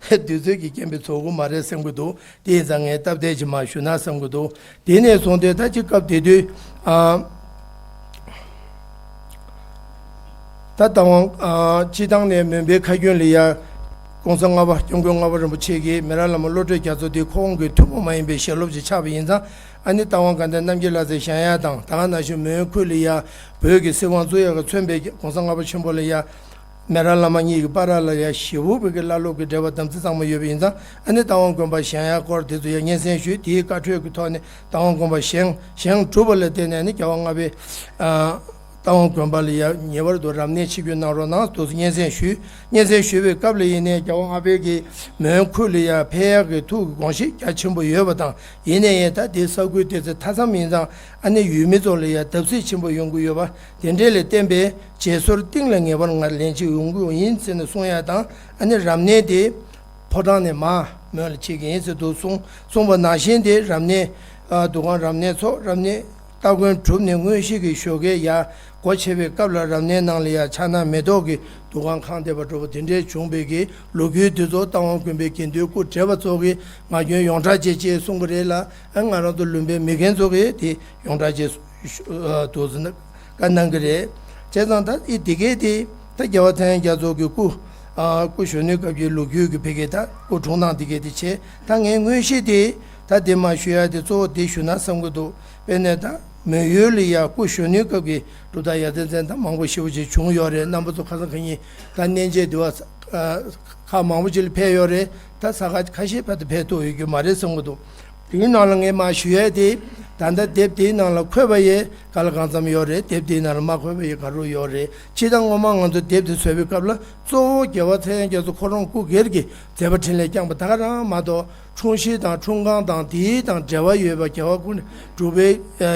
ཆེར་དུས་ཚོད་ཀྱི་རྐྱེན་པས་རྫོགས་ཀྱི་མ་རེད་བསམ་གྱི་འདུག་དེ་ཡིན་ཙང་ངས་སྟབས་བདེ་ཅིག་མར་ཞུ་ན་བསམ་གྱི་འདུག་དེ་ནས་བཟུང་སྟེ་ད་ཅིག་སྐབས་དེ་དུས་ཨ་ད་རྟ་དབང་ཨ་སྤྱི་བཏང་ནས་མོན་པའི་ཁ་རྒྱུན་ལ་ཡ་༸གོང་ས་ལྔ་པ་༸སྐྱབས་མགོན་ལྔ་པ་རིན་པོ་ཆེ་གིས་མི་རབས་བླ་མ་བློ་གྲོས་རྒྱ་མཚོ་འདི་ཁོང་གི་ཐུན་མོང་མ་ཡིན་པའི་ཞལ་སློབ་ཅིག་ཆགས་པ་ཡིན་ཙང་། ཨ་ནི་རྟ་དབང་དགའ་ལྡན་རྣམ་རྒྱལ་ལགས་ཚོས་བཞེངས་ཡ་དང་། ད་ག་ནང་བཞིན་མོན་ཁུལ་ལ་ཡ་བོད་ཀྱི་སྲིད་དབང་བཙུགས་ཡ་གི་མཚོན་པའི་༸གོང་ས་ལྔ་པ་ཆེན་པོ་ལ་ཡ་མི་རབས་བླ་མ་གཉིས་ཀྱི་བར་ལ་ཡ་ཞེ་པོ་བོད་ཀྱི་བླ་སློབ་ཀྱི་འབྲེལ་བ་དམ་ཚིག་གཙང་མ་ཡོད་པ་ཡིན་ཙང་། ཨ་ནི་རྟ་དབང་དགོན་པ་བཞེངས་ཡ་སྐོར་དེ་ཚོ་ཡ་སྙན་སེང་ཞུས། དེའི་བཀའ་འཁྲོལ་གྱི་ཐོག་ནས་རྟ་དབང་དགོན་པ་བཞེངས། བཞེངས་གྲུབ་པ་ལ་བརྟེན་ནས་ཨ་ནི་རྒྱལ་བ་ལྔ་པའི་ཨ་ རྟ་དབང་དགོན་པ་ལ་ཡ་ངེས་པར་དུ་རབ་གནས་ཆིབས་བསྒྱུར་གནང་རོགས་གནང་དུ་སྙན་སེང་ཞུས། སྙན་སེང་ཞུས་པའི་སྐབས་ལ་ཡིན་ནའི་རྒྱལ་བ་ལྔ་པའི་གི་མོན་ཁུལ་ལ་ཡ་ཕེབས་ཡག་གི་ཐུགས་ཀྱི་དགོངས་བཞེད་རྒྱ་ཆེན་པོ་ཡོད་པ་དང་། ཡིན་ནའི་ཡ་ད་དེ་ས་ཁུལ་དེ་ཚོ་མཐའ་མཚམས་ཡིན་ཙང་ཨ་ནི་ཡུལ་མི་ཚོ་ལ་ཡ་བརྡབ་གསིག་ཆེན་པོ་ཡོང་གི་ཡོད་པ་དེ་འདྲས་ལ་བརྟེན་པའི་བརྗེད་སོར་གཏིང་ལ་ངེས་པར་ང་ལན་གཅིག་ཡོང་གི་ཡིན་ཟེར་ནས་གསུང་ཡ་དང་། ཨ་ནི་རབ་གནས་དེ་ཕོ་བྲང་ནས་མར་མོན་ལ་ཆིབས་ཀྱི་ཡིན་ཟེར་དུ་གསུངས། གསུངས་པ་ནང་བཞིན་དེ་རབ་གནས་ཨ་འདུ་ཁང་རབ་གནས་ཚོགས། རབ་གནས་སྟ་གོན་གྲུབ་ནས་དངོས་གཞི་གི་ཞོགས་ཀའི་ཡར་སྒོ་ཕྱེ་བའི་སྐབས་ལ་རབ་གནས་ནང་ལ་ཡ་ཕྱག་ན་མེ་ཏོག་གི་འདུ་ཁང་ཁང་བརྡལ་བ་འགྲོ་བ་དེ་འདྲས་བྱུང་བའི་གི་ལོ་རྒྱུས་དེ་ཚོ་རྟ་དབང་དགོན་པའི་དགེ་འདུན་སྐུ་བགྲེས་པ་ཚོ་གི་ངག་རྒྱུན་ཡོངས་གྲགས་བྱས་ཅེས་གསུང་གི་རེད་ལ། ཨ་ང་རང་ཚོ་ལུང་པའི་མི་རྒན་ཚོ་གིས་དེ་ཡོངས་གྲགས་བྱས་དུ་ཟིན་བཀའ་གནང་གི་རེད། བྱས་ཙང་ད་ཨི་དེ་གས་དེ་ད་རྒྱལ་བ་ཚངས་དབྱངས་རྒྱ་མཚོ་གི་སྐུ་ཨ་སྐུ་གཞོན་ནུའི་སྐབས་ཀྱི་ལོ་རྒྱུས་ཀྱི་ཕ་གི་ད་སྐུ་འཁྲུངས་སྟངས་དེ་གས་དེ་བྱས། ད་ངས་དངོས་གཞི་དེ་ད་དེ་མ་ཞུ་ཡ་དེ་གཙོ་བོ་དེ་ཞུ་ན་བསམ་གི་འདུག་དཔེར་ན་ད་མོན་ཡུལ་ལ་ཡ་སྐུ་གཞོན་ནུའི་སྐབས་ཀྱི་གྲུབ་མཐའ་ཡ་མཚན་མཚན་ད་མང་པོ་ཞེ་པོ་ཅིག་བྱུང་ཡོད་རེད། རྣམ་པ་ཚོ་ཁ་སང་ཁ་ཉིན་ད་གནས་མཇལ་དེ་བ་ཁག་མང་པོ་ཅིག་ལ་ཕེབས་ཡོད་རེད། ད་ས་ཁ་ཁ་ཤས་ཕ་ད་ཕེབས་ཐུབ་ཡོད་རྒྱུ་མ་རེད་བསམ་གི་འདུག་དེའི་ནང་ལ་ངས་མ་ཞུ་ཡས་དེ་ད་ལྟ་དེབ་དེའི་ནང་ལ་འཁོད་པ་ཡས་ག་ལ་གང་འཚམ་ཡོད་རེད། དེབ་དེའི་ནང་ལ་མ་འཁོད་པ་ཡས་ག་རུ་ཡོད་རེད། ཕྱི་ད་སྔོན་མ་ང་ཚོ་དེབ་དེ་བཟོས་པའི་སྐབས་ལ་གཙོ་བོ་རྒྱལ་བ་ཚངས་དབྱངས་རྒྱ་མཚོ་ཁོ་རང་སྐུ་སྒེར་གྱི་མཛད་པ་འཕྲིན་ལས་བསྐྱངས་པ་ད་ག་རང་མ་གཏོགས། འཁྲུངས་གཞིས་དང་འཁྲུངས་ཁང་དང་དེའི་དང་འབྲེལ་བ་ཡོད་པ། རྒྱལ་བ་སྐུ་ཕྲེང་དྲུག་པའི་ཨ་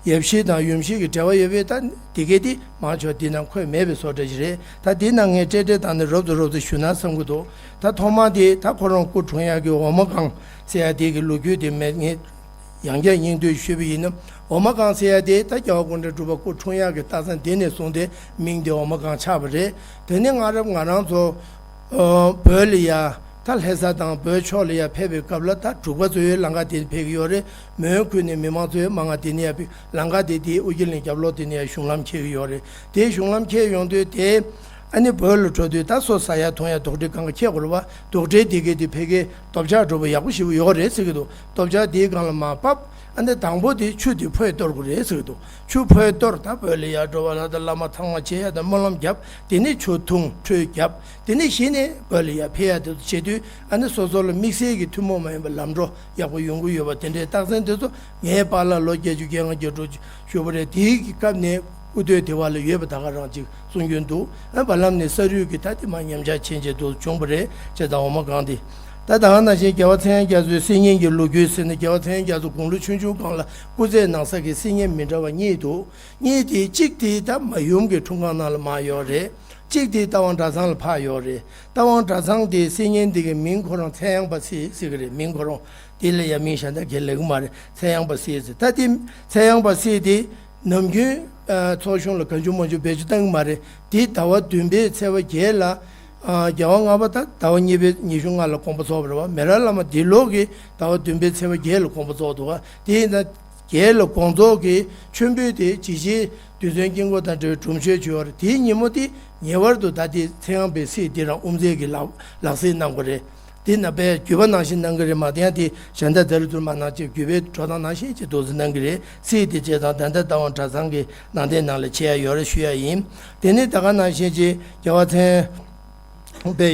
ཡབ་གཞིས་དང་ཡུམ་གཞིས་ཀྱི་འབྲེལ་བ་ཡོད་པའི་ད་དེ་གས་དེ་མང་ཆེ་བ་དེ་ནང་འཁོད་མེད་པའི་བཟོ་འདྲ་ཞིག་རེད། ད་དེ་ནང་ངས་སྤྲེལ་སྤྲེལ་བཏང་ནས་རོབ་ཙམ་རོབ་ཙམ་ཞུ་ན་བསམ་གྱི་འདུག་ད་ཐོག་མ་དེ་ད་ཁོ་རང་སྐུ་འཁྲུངས་ཡག་གི་འོ་མ་སྒང་ཟེར་ཡ་དེ་གི་ལོ་རྒྱུས་དེ་མེད། ངས་ཡང་བསྐྱར་སྙིང་བསྡུས་ཞུས་པ་ཡིན་ན། འོ་མ་སྒང་ཟེར་ཡ་དེ་ད་རྒྱལ་བ་སྐུ་ཕྲེང་དྲུག་པ་སྐུ་འཁྲུངས་ཡག་གི་རྟགས་མཚན་དེ་ནས་བཟུང་སྟེ་མིང་དེ་འོ་མ་སྒང་ཆགས་པ་རེད། དེ་ནས་སྔ་རབས་ང་རང་ཚོ་ཨ་བོད་ལ་ཡ་ད་ལྷ་ས་དང་བོད་ཕྱོགས་ལ་ཡ་ཕེབས་པའི་སྐབས་ལ་ད་འབྲུག་པ་ཚོ་ཡོད་ལམ་ཁ་དེ་ཕེབས་ཀྱི་ཡོད་རེད། མོན་ཁུལ་ནས་མི་མང་ཚོ་ཡོད་མང་ང་དེ་ནས་ཡ་ཕེབས། ལམ་ཁ་དེ་དེའི་ཨོ་རྒྱན་གླིང་རྒྱབ་ལོགས་དེ་ནས་ཡ་གཞུང་ལམ་འཁེལ་གྱི་ཡོད་རེད། དེའི་གཞུང་ལམ་འཁེལ་ཡོང་དུས་དེ་ཨ་ནི་བོད་ལ་འགྲོ་དུས་ད་སོ་ཟ་ཡ་འཐུང་ཡ་དོག་ཁྲེ་གང་ག་འཁེལ་དགོས་རེད་བ། དོག་ཁྲེ་དེ་གས་དེ་ཕ་གིའི་སྟོབས་ཆག་འགྲོ་བ་ཡག་པོ་ཞེ་པོ་ཡོད་རེད་ཟེར་གྱི་འདུག་སྟོབས་ཆག་དེའི་སྒང་ལ་མར་བབས། ཨ་ནི་དང་པོ་དེ་ཆུ་དེ་ཕོ་ཡས་གཏོར་དགོས་རེད་ཟེར་གྱི་འདུག་ཆུ་ཕོ་ཡས་གཏོར། ད་བོད་ལ་ཡར་འགྲོ་བ་ལ་ད་བླ་མ་ཚང་མ་བྱེད་ཡ་ད་སྨོན་ལམ་བརྒྱབ། དེ་ནས་ཆུ་འཐུང་ཁྲུས་བརྒྱབ། དེ་ནས་གཞི་ནས་བོད་ལ་ཡར་ཕེབས་ཡ་དེ་ཚོ་བྱེད་དུས་ཨ་ནི་སོ་སོ་ལ་དམིགས་བསལ་གྱི་ཐུན་མོང་མ་ཡིན་པ་ལམ་འགྲོ་ཡག་པོ་ཡོང་གི་ཡོད་པ་དེ་འདྲའི་རྟགས་མཚན་དེ་ཚོ་ངའི་པཱ་ལགས་ལོ་བརྒྱད་ཅུ་གྱ་ལྔ་གྱ་དྲུག་བཞུགས་པ་རེད། དེའི་གི་སྐབས་ནས་སྐུ་སྟོད་དེ་བ་ལ་ཡོད་པ་ད་ག་རང་ཅིག་གསུང་རྒྱུན་འདུག་ཨ་བར་ལམ་ནས་ས་རུད་ཀྱི་ད་དེ་མ་ཉམས་ཆག་ཕྱིན་བྱས་འདུག་བྱུང་བ་རེད། བྱས་ཙང་འོ་མ་སྒང་དེ་ད་ད་ག་ནང་བཞིན་རྒྱལ་བ་ཚངས་དབྱངས་རྒྱ་མཚོའི་སིལ་སྙན་གྱི་ལོ་རྒྱུས་ཟེར་ནས་རྒྱལ་བ་ཚངས་དབྱངས་རྒྱ་མཚོ་དགུང་ལོ་ཆུང་ཆུང་སྒང་ལ་སྐུ་ཚེ་གནང་ས་གི་སིལ་སྙན་མི་འདྲ་བ་གཉིས་འདུག་གཉིས་དེ་གཅིག་དེ་ད་མ་ཡུམ་གྱི་འཁྲུངས་ཁང་ནང་ལ་མར་ཡོད་རེད། གཅིག་དེ་རྟ་དབང་གྲྭ་ཚང་ལ་ཕར་ཡོད་རེད། རྟ་དབང་གྲྭ་ཚང་དེ་སིལ་སྙན་དེ་གི་མིང་ཁོ་རང་ཚངས་དབྱངས་པ་སིལ་ཟེར་གི་རེད། མིང་ཁོ་རང་དེ་ལ་ཡ་མིང་གཞན་དག་ག་ལབ་གི་མ་རེད། ཚངས་དབྱངས་པ་སིལ་ཟེར། ད་དེ་ཚངས་དབྱངས་པ་སིལ་དེ་ནམ་རྒྱུན་ཨ་ཚོགས་ཆུང་ལ་གང་བྱུང་མང་བྱུང་བེད་སྤྱོད་བཏང་གི་མ་རེད། དེ་ཟླ་བ་བདུན་པའི་ཚེས་པ་བརྒྱད་ལ་ཨ་རྒྱལ་བ་ལྔ་པ་ད་ཟླ་བ་གཉིས་པའི་ཉི་ཤུ་ལྔ་ལ་དགོངས་པ་རྫོགས་པ་རེད་བ། མི་རབས་བླ་མ་འདི་ལོ་གི་ཟླ་བ་བདུན་པའི་ཚེས་པ་བརྒྱད་ལ་དགོངས་པ་རྫོགས་འདུག་བ། དེ་ཡིན་ན་རྒྱལ་ལ་དགོངས་རྫོགས་ཀྱི་མཆོད་འབུལ་དེ་ཇི་བཞིན་རྡུལ་ཚོན་དཀྱིལ་འཁོར་དང་འབྲེལ་བའི་སྒྲུབ་མཆོད་བྱས་པ་རེད། དེའི་ཉིན་མོ་དེ་ངེས་པར་དུ་ད་དེ་ཚངས་དབྱངས་པའི་སིལ་དེ་རང་དབུ་མཛད་ཀྱི་ལག་ལག་སིལ་གནང་དགོས་རེད། དེ་ན་པའི་བརྒྱུད་པ་ནང་བཞིན་གནང་གི་རེད་མ་གཏོགས་ཡང་དེ་གཞན་དག་ད་རུ་ཚུར་མ་གནང་ཅེས་བརྒྱུད་པའི་འགྲོ་སྟངས་ནང་བཞིན་གྱི་འདུག་སེ་གནང་གི་རེད། སིལ་དེ་བྱས་ཙང་ད་ལྟ་རྟ་དབང་གྲྭ་ཚང་གི་ནང་རྟེན་ནང་ལ་བྱེད་ཡ་ཡོད་རེད་ཞུ་ཡ་ཡིན། དེ་ནས་ད་ག་ནང་བཞིན་གྱི་རྒྱལ་བ་ཚངས་པའི་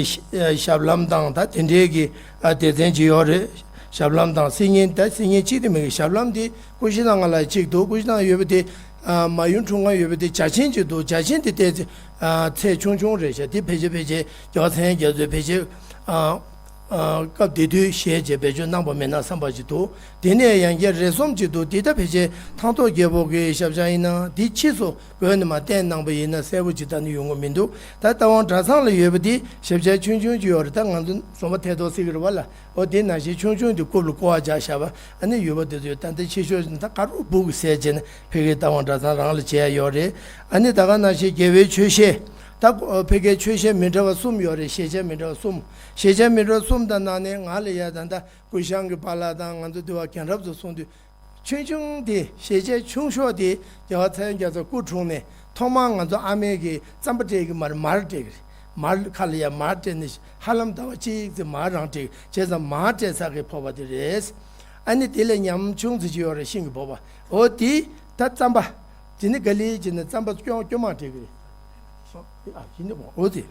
ཞབས་ལྷམ་དང་ད་དེ་འདྲའི་གི་ཨ་སྡེ་ཚན་ཅིག་ཡོད་རེད། ཞབས་ལྷམ་དང་སིལ་སྙན། ད་སིལ་སྙན་གཅིག་དེ་མིན་གི་ཞབས་ལྷམ་དེ་སྐུ་བཞེངས་སྒང་ལ་གཅིག་འདུག་སྐུ་བཞེངས་སྒང་ཡོད་པ་དེ་ཨ་མ་ཡུམ་འཁྲུངས་སྒང་ཡོད་པ་དེ་བརྒྱ་བྱིན་གཅིག་འདུག་བརྒྱ་བྱིན་དེ་ཏོག་ཙམ་ཨ་ཚད་ཆུང་ཆུང་རེད་ཤག་དེ་ཕལ་ཆེར་ཕལ་ཆེར་རྒྱལ་བ་ཚངས་དབྱངས་རྒྱ་མཚོས་ཕལ་ཆེར་ཨ་ཨ་སྐབས་དེ་དུས་བཞེས་བྱས་བེད་སྤྱོད་གནང་པ་མེད་ན་བསམ་པ་ཅིག་འདུག་དེ་ནས་ཡང་བསྐྱར་རས་ཟུང་གཅིག་འདུག་དེ་ད་ཕལ་ཆེར་ཐང་སྟོང་རྒྱལ་པོ་གི་ཞབས་བཅགས་ཡིན་ན་དེ་ཕྱིས་སུ་བོད་ནས་མར་བཏོན་གནང་པ་ཡིན་ན་གསལ་པོ་ཅིག་ད་ནི་ཡོང་གི་མི་འདུག་ད་རྟ་དབང་གྲྭ་ཚང་ལ་ཡོད་པ་དེ་ཞབས་བཅགས་ཆུང་ཆུང་ཅིག་ཡོད་རེད། ད་ང་ཚོ་བཟོ་མ་ཐལ་ཐོག་ཟེར་གི་རེད་བ་ལ། འོ་དེ་ནང་བཞིན་ཆུང་ཆུང་དེ་རྐུབ་ལ་བསྐོར་བ་བརྒྱབ་བཞག་པ། ཨ་ནི་ཡོད་པ་དེ་ཚོ་ད་ལྟ་ཕྱི་ཕྱོགས་ད་ག་རུ་སྦུག་གི་ཟས་བྱས་ན་ཕ་གིའི་རྟ་དབང་གྲྭ་ཚང་རང་ལ་བྱེད་ཡ་ཡོད་རེད། ཨ་ནི་ད་ག་ནང་བཞིན་རྒྱལ་བའི་ཆོས་གཞས། ད་ཕ་གིའི་ཆོས་གཞས་མི་འདྲ་བ་གསུམ་ཡོད་རེད། གཞས་བྱ་མི་འདྲ་བ་གསུམ། གཞས་བྱ་མི་འདྲ་བ་གསུམ་དང་ནང་ནས་ང་ལ་ཡ་ད་ལྟ་ཀུ་ཤང་གི་པཱ་ལགས་དང་ང་ཚོ་འདི་བ་རྒན་རབས་ཚོ་གསུང་དུས། ཆུང་ཆུང་དེ་གཞས་བྱ་ཆུང་ཤོས་དེ་རྒྱལ་བ་ཚངས་དབྱངས་རྒྱ་མཚོ་སྐུ་འཁྲུངས་ནས་ཐོག་མར་ང་ཚོ་ཨ་མས་ཀྱི་རྩམ་པ་སྤྲད་ཀྱི་མར་མར་སྤྲད་ཀྱི་རེད། མར་ཁ་ལ་ཡ་མར་སྤྲད་ནས་ཧ་ལམ་ཟླ་བ་གཅིག་ཙམ་མར་རང་སྤྲད། བྱས་ཙང་མར་སྤྲད་ས་གི་ཕོར་པ་དེ་རེད། ཨ་ནི་དེ་ལས་ཉམ་ཆུང་ཙི་ཅིག་ཡོད་རེད། ཤིང་གི་ཕོར་པ། འོ་དེ་ད་རྩམ་པ། དེ་ནི་ག་ལེ་བྱས་ནས་རྩམ་པ་སྐྱོ་སྐྱོ་མ་སྤྲད་ཀྱི་རེད། ཨ་ཡིན་ནི་མོ་འོ་དེ།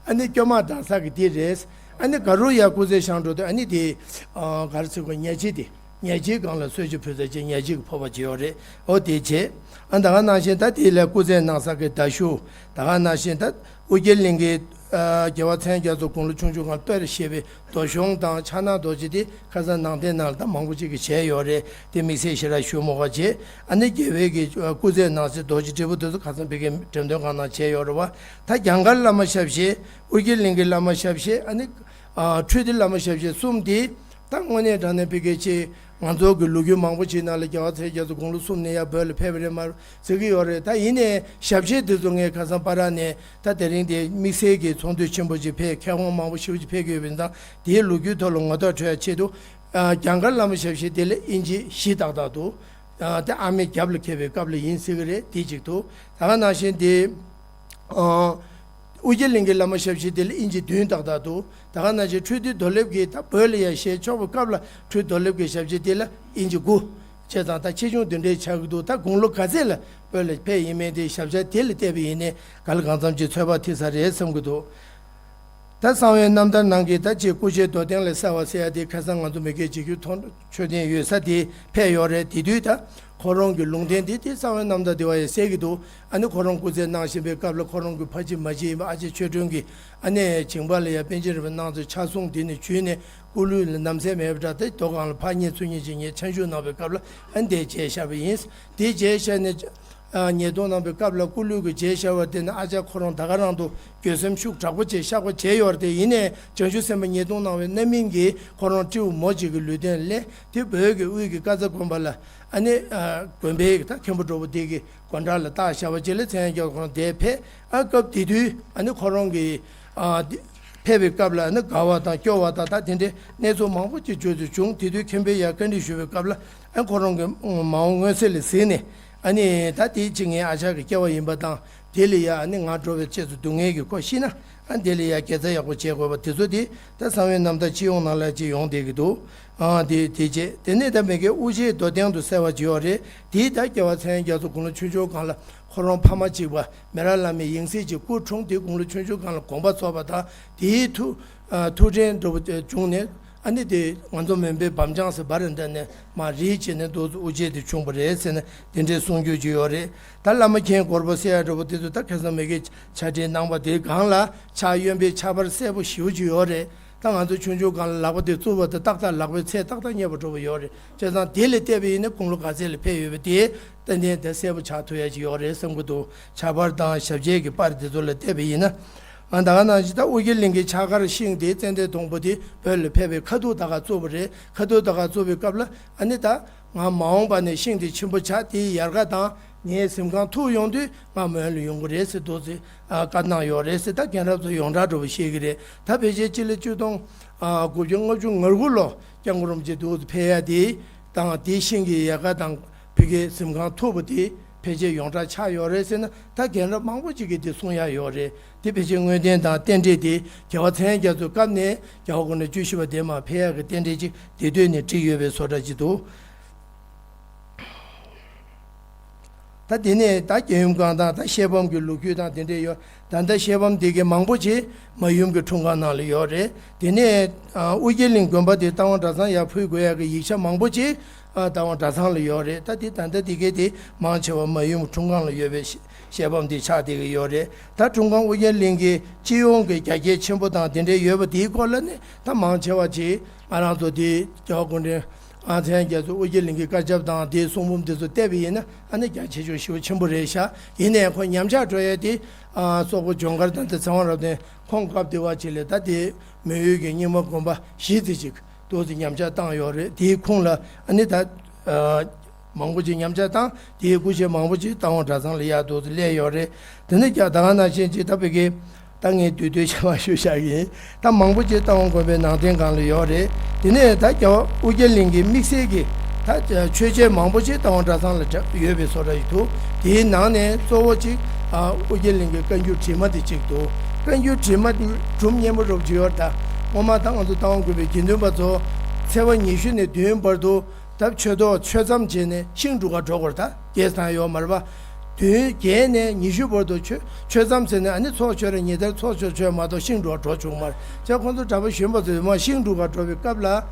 ཨ་ནི་སྐྱོ་མ་དང་ས་གི་དེ་རེད། ཨ་ནི་ག་རུ་ཡ་སྐུ་ཚེ་ཞང་འགྲོ་དུས་ཨ་ནི་དེ་ཨ་ག་རེ་ཟེར་དགོས་ཉལ་ཆས་དེ་ ཉལ་ཁྲིའི་སྒང་ལ་གསོལ་ཇ་ཕུལ་ཚར་རྗེས་ཉལ་ཁྲིའི་ཕོར་པ་བྱས་ཡོད་རེད། འོ་དེ་བྱས། ཨ་ད་ག་ནང་བཞིན་ད་དེ་ལ་སྐུ་རྩེད་གནང་ས་གི་མདའ་གཞུ། ད་ག་ནང་བཞིན་ད་ཨོ་རྒྱན་གླིང་གི་ཨ་རྒྱལ་བ་མཚན་རྒྱ་མཚོ་དགུང་ལོ་ཆུང་ཆུང་སྒང་དཔེར་བཞེས་པའི་རྡོ་གཞོང་དང་ཕྱག་ན་རྡོ་རྗེ་དེ་ཁ་སང་ནང་རྟེན་ནང་ལ་ད་མང་པོ་ཅིག་གིས་བྱས་ཡོད་རེད། དེ་དམིགས་བསལ་ཞེ་དྲག་ཞུ་མ་དགོས་བྱས། ཨ་ནི་རྒྱལ་བའི་གི་ཨ་སྐུ་རྩེད་གནང་སའི་རྡོ་རྗེ་དྲིལ་བུ་དེ་ཚོ་ཁ་སང་ཕ་གིའི་འགྲེམས་སྟོན་ཁང་ནང་བྱས་ཡོད་རེད་བ། ད་གྱངས་དཀར་བླ་མ་ཞབས་བཞེས། ཨོ་རྒྱན་གླིང་གི་བླ་མ་ཞབས་བཞེས། ཨ་ནི་ཨ་འཕྲུལ་སྡེ་བླ་མ་ཞབས་བཞེས་གསུམ་དེ་ད་དངོས་གནས་དྲང་གནས་ཕ་གི་ཅིག་ང་ཚོ་གི་ལོ་རྒྱུས་མང་པོ་ཅིག་ནང་ལ་རྒྱལ་བ་མཚན་རྒྱ་མཚོ་དགུང་ལོ་གསུམ་ནས་ཡར་བོད་ལ་ཕེབས་པ་རེད་མ་ཟེར་གི་ཡོད་རེད། ད་ཡིན་ནའི་ཞབས་ཕྱི་དེ་ཚོ་ངས་ཁ་སང་པ་ར་ནས་ད་དེ་རིང་དེ་དམིགས་བསལ་གྱི་ཚོགས་འདུ་ཆེན་པོ་ཅིག་ཕེབས། མཁས་དབང་མང་པོ་ཞེ་པོ་ཅིག་ཕེབས་ཀྱི་ཡོད་པ་ཡིན་ཙང་། དེའི་ལོ་རྒྱུས་ཐོག་ལ་ངོ་ཐོག་འཕྲོད་ཡ་ཆེད་དུ། ཨ་གྱངས་དཀར་བླ་མ་ཞབས་ཕྱི་དེ་ལ་དབྱིན་ཇི་བཞི་ཏག་ཏག་འདུག་ཨ་དེ་ཨ་མའི་རྒྱབ་ལ་འཁེལ་བའི་སྐབས་ལ་ཡིན་ཟེར་གི་རེད། དེ་གཅིག་འདུག་ད་ག་ནང་བཞིན་དེ། ཨ་ཨོ་རྒྱན་གླིང་གི་བླ་མ་ཞབས་ཕྱི་དེ་ལ་དབྱིན་ཇི་བདུན་ཏག་ཏག་འདུག་ད་ག་ནང་བཞིན་འཕྲུལ་སྡེ་རྡོར་ལེབ་ཀྱིས་ད་བོད་ལ་ཡར་ཞལ་ཕྱོགས་པའི་སྐབས་ལ་འཕྲུལ་རྡོར་ལེབ་ཀྱི་ཞབས་ཕྱི་དེ་ལ་དབྱིན་ཇི་དགུ། བྱས་ཙང་ད་ཆེ་ཆུང་དེ་འདྲའི་ཆགས་ཀྱི་འདུག་ད་དགུང་ལོ་ག་ཚད་ལ་བོད་ལ་ཕེབས་ཡིན་མིན་དེ་ཞབས་ཆ་དེ་ལ་བལྟས་པ་ཡིན་ནའི་ག་ལ་གང་འཚམ་ཅིག་ཚོད་དཔག་ཐིག་ས་རེད་བསམ་གྱི་འདུག་ད་གསང་བའི་རྣམ་ཐར་ནང་གི་ད་ཅིག་སྐུ་མཆེད་རྡོར་གདན་ལ་གསལ་བ་ཟེར་ཡ་དེ་ཁ་སང་ང་ཚོ་མི་སྐད་ཇི་གུ་མཆོད་རྟེན་ཡོད་ས་དེ་ཕེབས་ཡོད་རེད། དེ་དུས་ད་ཁོ་རང་གི་ལུང་བསྟན་དེ་དེ་གསང་བའི་རྣམ་ཐར་དེ་བ་ཡང་གསལ་གྱི་འདུག་ཨ་ནི་ཁོ་རང་སྐུ་ཚེ་གནང་བཞིན་པའི་སྐབས་ལ་ཁོ་རང་གི་ཕ་གཅིག་མ་གཅིག་ཡིན་པ་ཨ་ཅེ་ཆོས་སྒྲོན་གྱིས་ཨ་ནི་ཇིང་པ་ལ་ཡ་པཎ་ཆེན་རིན་པོ་ཆེ་གནང་ཚེ་ཕྱག་ཟུང་དེ་ནས་བྱུས་ནས་སྐུ་ལུས་ལ་ནམ་ཟད་མེད་པ་འདྲ་དེ་རྡོ་སྒང་ལ་ཕར་ཉལ་ཚུར་ཉལ་ཅིག་ཉལ་ཕྱག་ཞུ་གནང་བའི་སྐབས་ལ་ཨ་ནི་དེ་མཇལ་བཞག་པ་ཡིན། དེ་མཇལ་བཞག་ནས། ཨ་ཉེས་རྡུང་གནང་བའི་སྐབས་ལ་སྐུ་ལུས་ཀྱི་མཇལ་བཞག་པ་དེ་ནི་ཨ་ཅག་ཁོ་རང་ད་ག་རང་དུ་འགྱོད་སེམས་ཤུགས་དྲག་པོ་བྱས་བཤགས་པ་བྱས་ཡོད་རེད་དེ། ཡིན་ནའི་བྱང་ཆུབ་སེམས་དཔའ་ཉེས་རྡུང་གནང་བའི་རྣམ་སྨིན་གྱིས་ཁོ་རང་སྤྲེའུ་མོ་གཅིག་གི་ལུས་རྟེན་ལས་དེ་བོད་ཀྱི་དབུས་ཀྱི་ཀ་ཙ་དགོན་པ་ལ་ཨ་ནི་ཨ་དགོན་པའི་ད་མཁན་པོ་གྲོགས་པོ་དེ་གི་སྒོ་འགྲམ་ལ་བཏགས་བཞག་པ་བྱས་ལ་མཚན་རྒྱ་ཁོ་རང་དེར་ཕེབས། ཨ་སྐབས་དེ་དུས་ཨ་ནི་ཁོ་རང་གི་ཨ་དེ་ཕེབས་པའི་སྐབས་ལ་ཨ་ནི་དགའ་བ་དང་སྐྱོ་བ་དང་ད་དེ་འདྲའི་གནས་ཚུལ་མང་པོ་ཅིག་བརྗོད་དུ་བྱུང་། དེ་དུས་མཁན་པོས་ཡར་བཀའ་འདྲི་ཞུ་བའི་སྐབས་ལ་ཨ་ཁོ་རང་གི་མ་འོངས་མངོན་གསལ་ལ་གཟིགས་ནས། ཨ་ནི་ད་དེ་ཅིག་ངའི་ཨ་ཅག་གི་སྐྱེ་བ་ཡིན་པ་དང་། དེ་ལ་ཡ་ཨ་ནི་ང་འགྲོ་བའི་རྗེས་སུ་སྡུག་བསྔལ་གྱི་ཁོ་ཤི་ན་ཨ་དེ་ལ་ཡ་དགེ་རྩ་ཡག་པོ་བྱེད་དགོས་པ་དེ་ཚོ་དེ་ད་གསང་བའི་རྣམ་ཐར་སྤྱི་ཡོངས་ནང་ལ་ཅིག་ཡོང་བསྡད་ཀྱི་འདུག་ཨ་དེ་དེ་རྗེས་དེ་ནས་ད་མི་དགེ་དབུ་ཆེན་རྡོར་གདན་དུ་གསལ་བ་ཅིག་ཡོད་རེད། དེ་ད་རྒྱལ་བ་མཚན་རྒྱ་མཚོ་དགུང་ལོ་ཆུང་ཆུང་སྒང་ལ་ཁོ་རང་ཕ་མ་གཅིག་པ་མེ་རག་བླ་མའི་ཡང་སྲིད་ཀྱི་སྐུ་འཁྲུངས་ཏེ་དགུང་ལོ་ཆུང་ཆུང་སྒང་ལ་དགོངས་པ་རྫོགས་པ་དང་དེའི་ཐུགས་ཨ་ཐུགས་དྲན་འདྲ་བོ་བྱུང་ནས། ཨ་ནི་དེ་ང་ཚོ་མོན་པའི་བམ་ལྗང་ཟེར་བ་རེ་འདྲ་ནས་མར་རིལ་བྱས་ནས་འདུག་ཚུལ་དབུ་ཆེན་དེ་བྱུང་བ་རེད་ཟེར་ནས་དེ་འདྲའི་གསུང་རྒྱུ་ཅིག་ཡོད་རེད། ད་བླ་མ་མཁན་སྒོར་པོ་ཟེར་ཡ་འདྲ་བོ་དེ་ཚོ་ད་ཁ་སང་མི་དགེས་ཕྱག་བྲིས་གནང་བ་དེའི་སྒང་ལ་ཕྱག་གཡོན་པའི་ཕྱག་འབར་སེར་པོ་ཞེ་པོ་ཅིག་ཡོད་རེད། ད་ང་ཚོ་ཆུང་ཆུང་སྒང་ལ་ལག་པ་དེ་བཙུགས་པ་དང་ཏག་ཏག་ལག་པའི་ཚད་ཏག་ཏག་རྙེད་པ་འདྲ་བོ་ཡོད་རེད། བྱས་ཙང་དེ་ལ་བལྟས་པ་ཡིན་ན་དགུང་ལོ་ག་ཚད་ལ་ཕེབས་ཡོད་པ་དེ་ཏན་ཏན་དེ་གསལ་པོ་ཆགས་ཐུབ་ཡ་ཅིག་ཡོད་རེད་བསམ་གྱི་འདུག་ཕྱག་འབར་དང་ཞབས་རྗེས་ཀྱི་པར་དེ་ཚོ་ལ་བལྟས་པ་ཡིན་ན། ཨ་ད་ག་ནང་བཞིན་ད་ཨོ་རྒྱན་གླིང་གི་ཕྱག་མཁར་ཤིང་དེ་ཙན་དན་སྡོང་པོ་དེ་བོད་ལ་ཕེབས་པའི་ཁ་ཐུག་ད་ག་བཙུགས་པ་རེད། ཁ་ཐུག་ད་ག་བཙུགས་པའི་སྐབས་ལ་ཨ་ནི་ད་ང་མ་འོངས་པ་ནས་ཤིང་དེ་ཆེན་པོ་ཆགས་དེའི་ཡལ་ག་དང་ངའི་གཟིམ་ཁང་ཐུག་ཡོང་དུས་ང་མོན་ལ་ཡོང་གི་རེད་ཟེར་འདུག་ཟེར་ཨ་བཀའ་གནང་ཡོད་རེད་ཟེར། ད་རྒན་རབས་ཚོ་ཡོངས་གྲགས་འདྲ་པོ་བཤད་ཀྱི་རེད། ད་ཕལ་ཆེར་སྤྱི་ལོ་ཆིག་སྟོང་དགུ་བརྒྱ་ལྔ་བཅུ་ང་དགུ་ལོ་སྐྱབས་མགོན་རིན་པོ་ཆེ་འདུག་ཟེར་ཕེབས་ཡ་དེ། དང་དེའི་ཤིང་གི་ཡལ་ག་དང་ཕ་གིའི་གཟིམ་ཁང་ཐུག་པ་དེ་ཕལ་ཆེར་ཡོངས་གྲགས་ཆགས་ཡོད་རེད་ཟེར་ན་ད་རྒན་རབས་མང་པོ་ཅིག་གིས་དེ་གསུང་ཡ་ཡོད་རེད། དེ་ཕལ་ཆེར་དངོས་བསྟན་དང་རྟེན་འབྲེལ་དེ་རྒྱལ་བ་མཚན་རྒྱ་མཚོའི་སྐབས་ནས་རྒྱལ་བ་སྐུ་ཕྲེང་བཅུ་བཞི་པ་དེ་མར་ཕེབས་ཡ་གི་རྟེན་འབྲེལ་ཅིག་དེ་དུས་ནས་བསྒྲིགས་ཡོད་པའི་བཟོ་འདྲ་ཅིག་འདུག་ད་དེ་ནས་ད་རྒྱལ་ཡུམ་ཁང་དང་ད་ཤེལ་བམ་གྱི་ལོ་རྒྱུས་དང་དེ་འདྲ་ཡོད། ད་ལྟ་ཤེལ་བམ་འདི་གའི་མང་པོ་ཅིག་མ་ཡུམ་གྱི་འཁྲུངས་ཁང་ནང་ལ་ཡོད་རེད། དེ་ནས་ཨ་ཨོ་རྒྱན་གླིང་དགོན་པ་དེ་རྟ་དབང་གྲྭ་ཚང་ཡར་ཕུལ་དགོས་ཡག་གི་ཡིག་ཆ་མང་པོ་ཅིག་ཨ་རྟ་དབང་གྲྭ་ཚང་ལ་ཡོད་རེད། ད་དེ་ད་ལྟ་འདི་གའི་དེ་མང་ཆེ་བ་མ་ཡུམ་འཁྲུངས་ཁང་ལ་ཡོད་པའི་ཤེལ་ཤེལ་བམ་དེ་ཆགས་བསྡད་ཀྱི་ཡོད་རེད། ད་འཁྲུངས་ཁང་ཨོ་རྒྱན་གླིང་གི་སྤྱི་ཡོངས་ཀྱི་རྒྱ་སྐྱེད་ཆེན་པོ་དང་དེ་འདྲའི་ཡོད་པ་དེའི་སྐོར་ལ་ནི་ད་མང་ཆེ་བ་ཅིག་ང་རང་ཚོ་དེ་རྒྱལ་བ་སྐུ་ཕྲེང་ཨ་མཚན་རྒྱ་མཚོ་ཨོ་རྒྱན་གླིང་གི་བཀའ་ཁྱབ་དང་དེའི་གསུང་འབུམ་དེ་ཚོ་བལྟས་པ་ཡིན་ན་ཨ་ནི་རྒྱ་ཆེ་ཆུང་ཞེ་པོ་ཆེན་པོ་རེད་ཤག་ཡིན་ནའི་ཁོ་ཉམས་ཆག་འགྲོ་ཡས་དེ་ཨ་སོག་པོ་ལྗོངས་མཁར་དང་དེ་ཚེ་དབང་རབ་བརྟན་ཁོང་སྐབས་དེ་བ་ཅིག་ལས་ད་དེ་མོན་ཡུལ་གྱི་རྙིང་མ་དགོན་པ་བཞི་ཙམ་ཅིག་ཏོག་ཙམ་ཉམས་ཆག་བཏང་ཡོད་རེད། དེའི་ཁུངས་ལ་ཨ་ནི་ད་ཨ་མང་པོ་ཅིག་ཉམས་ཆག་བཏང་། དེའི་སྐུ་ཆས་མང་པོ་ཅིག་རྟ་དབང་གྲྭ་ཚང་ལ་ཡར་ཏོག་ཙམ་སླེབས་ཡོད་རེད། དེ་ནས་ཀྱང་ད་ག་ནང་བཞིན་ཅིག་ད་བོད་ཀྱི་ད་ངས་བསྡུས་བསྡུས་བྱས་པ་ཞུ་བཞག་གི་ཡིན། ད་མང་པོ་ཅིག་རྟ་དབང་དགོན་པའི་ནང་རྟེན་སྒང་ལ་ཡོད་རེད། དེ་ནས་ད་རྒྱལ་བ་ཨོ་རྒྱན་གླིང་གི་དམིགས་བསལ་གྱི་ད་མཆོད་ཆས་མང་པོ་ཅིག་རྟ་དབང་གྲྭ་ཚང་ལ་ཡོད་པའི་བཟོ་འདྲ་ཞིག་འདུག་དེའི་ནང་ནས་གཙོ་བོ་ཅིག་ཨ་ཨོ་རྒྱན་གླིང་གི་བཀའ་འགྱུར་བྲིས་མ་དེ་གཅིག་འདུག་བཀའ་འགྱུར་བྲིས་མ་དེ་སྒྲོམ་སྙན་པོ་རུབ་ཅིག་ཡོད་རེད། ད་སྔོན་མ་ད་ང་ཚོ་རྟ་དབང་དགོན་པའི་དགེ་འདུན་པ་ཚོ་ཚེས་པ་ཉི་ཤུ་ནས་བདུན་བར་དུ་ད་ཆོས་ཐོག་ཆོས་མཚམས་བྱས་ནས་ཤིང་སྒྲུག་ག་འགྲོ་དགོས་རེད། ད་རྒྱས་བཏང་ཡོད་མ་རེད་པ། བདུན་བརྒྱད་ནས་ཉི་ཤུ་བར་དུ་ཆོས་ཆོས་མཚམས་ཟེར་ནས་ཨ་ནི་ཚོགས་མཆོད་རེད། ཉིན་ལྟར་ཚོགས་མཆོད་མཆོད་མ་གཏོགས་ཤིང་སྒྲུག་ག་འགྲོ་བྱུང་མ་རེད། བྱས་ཙང་ཁོང་ཚོ་གྲྭ་པ་གཞོན་པ་ཚོས་མར་ཤིང་སྒྲུག་ག་འགྲོ་བའི་སྐབས་ལ་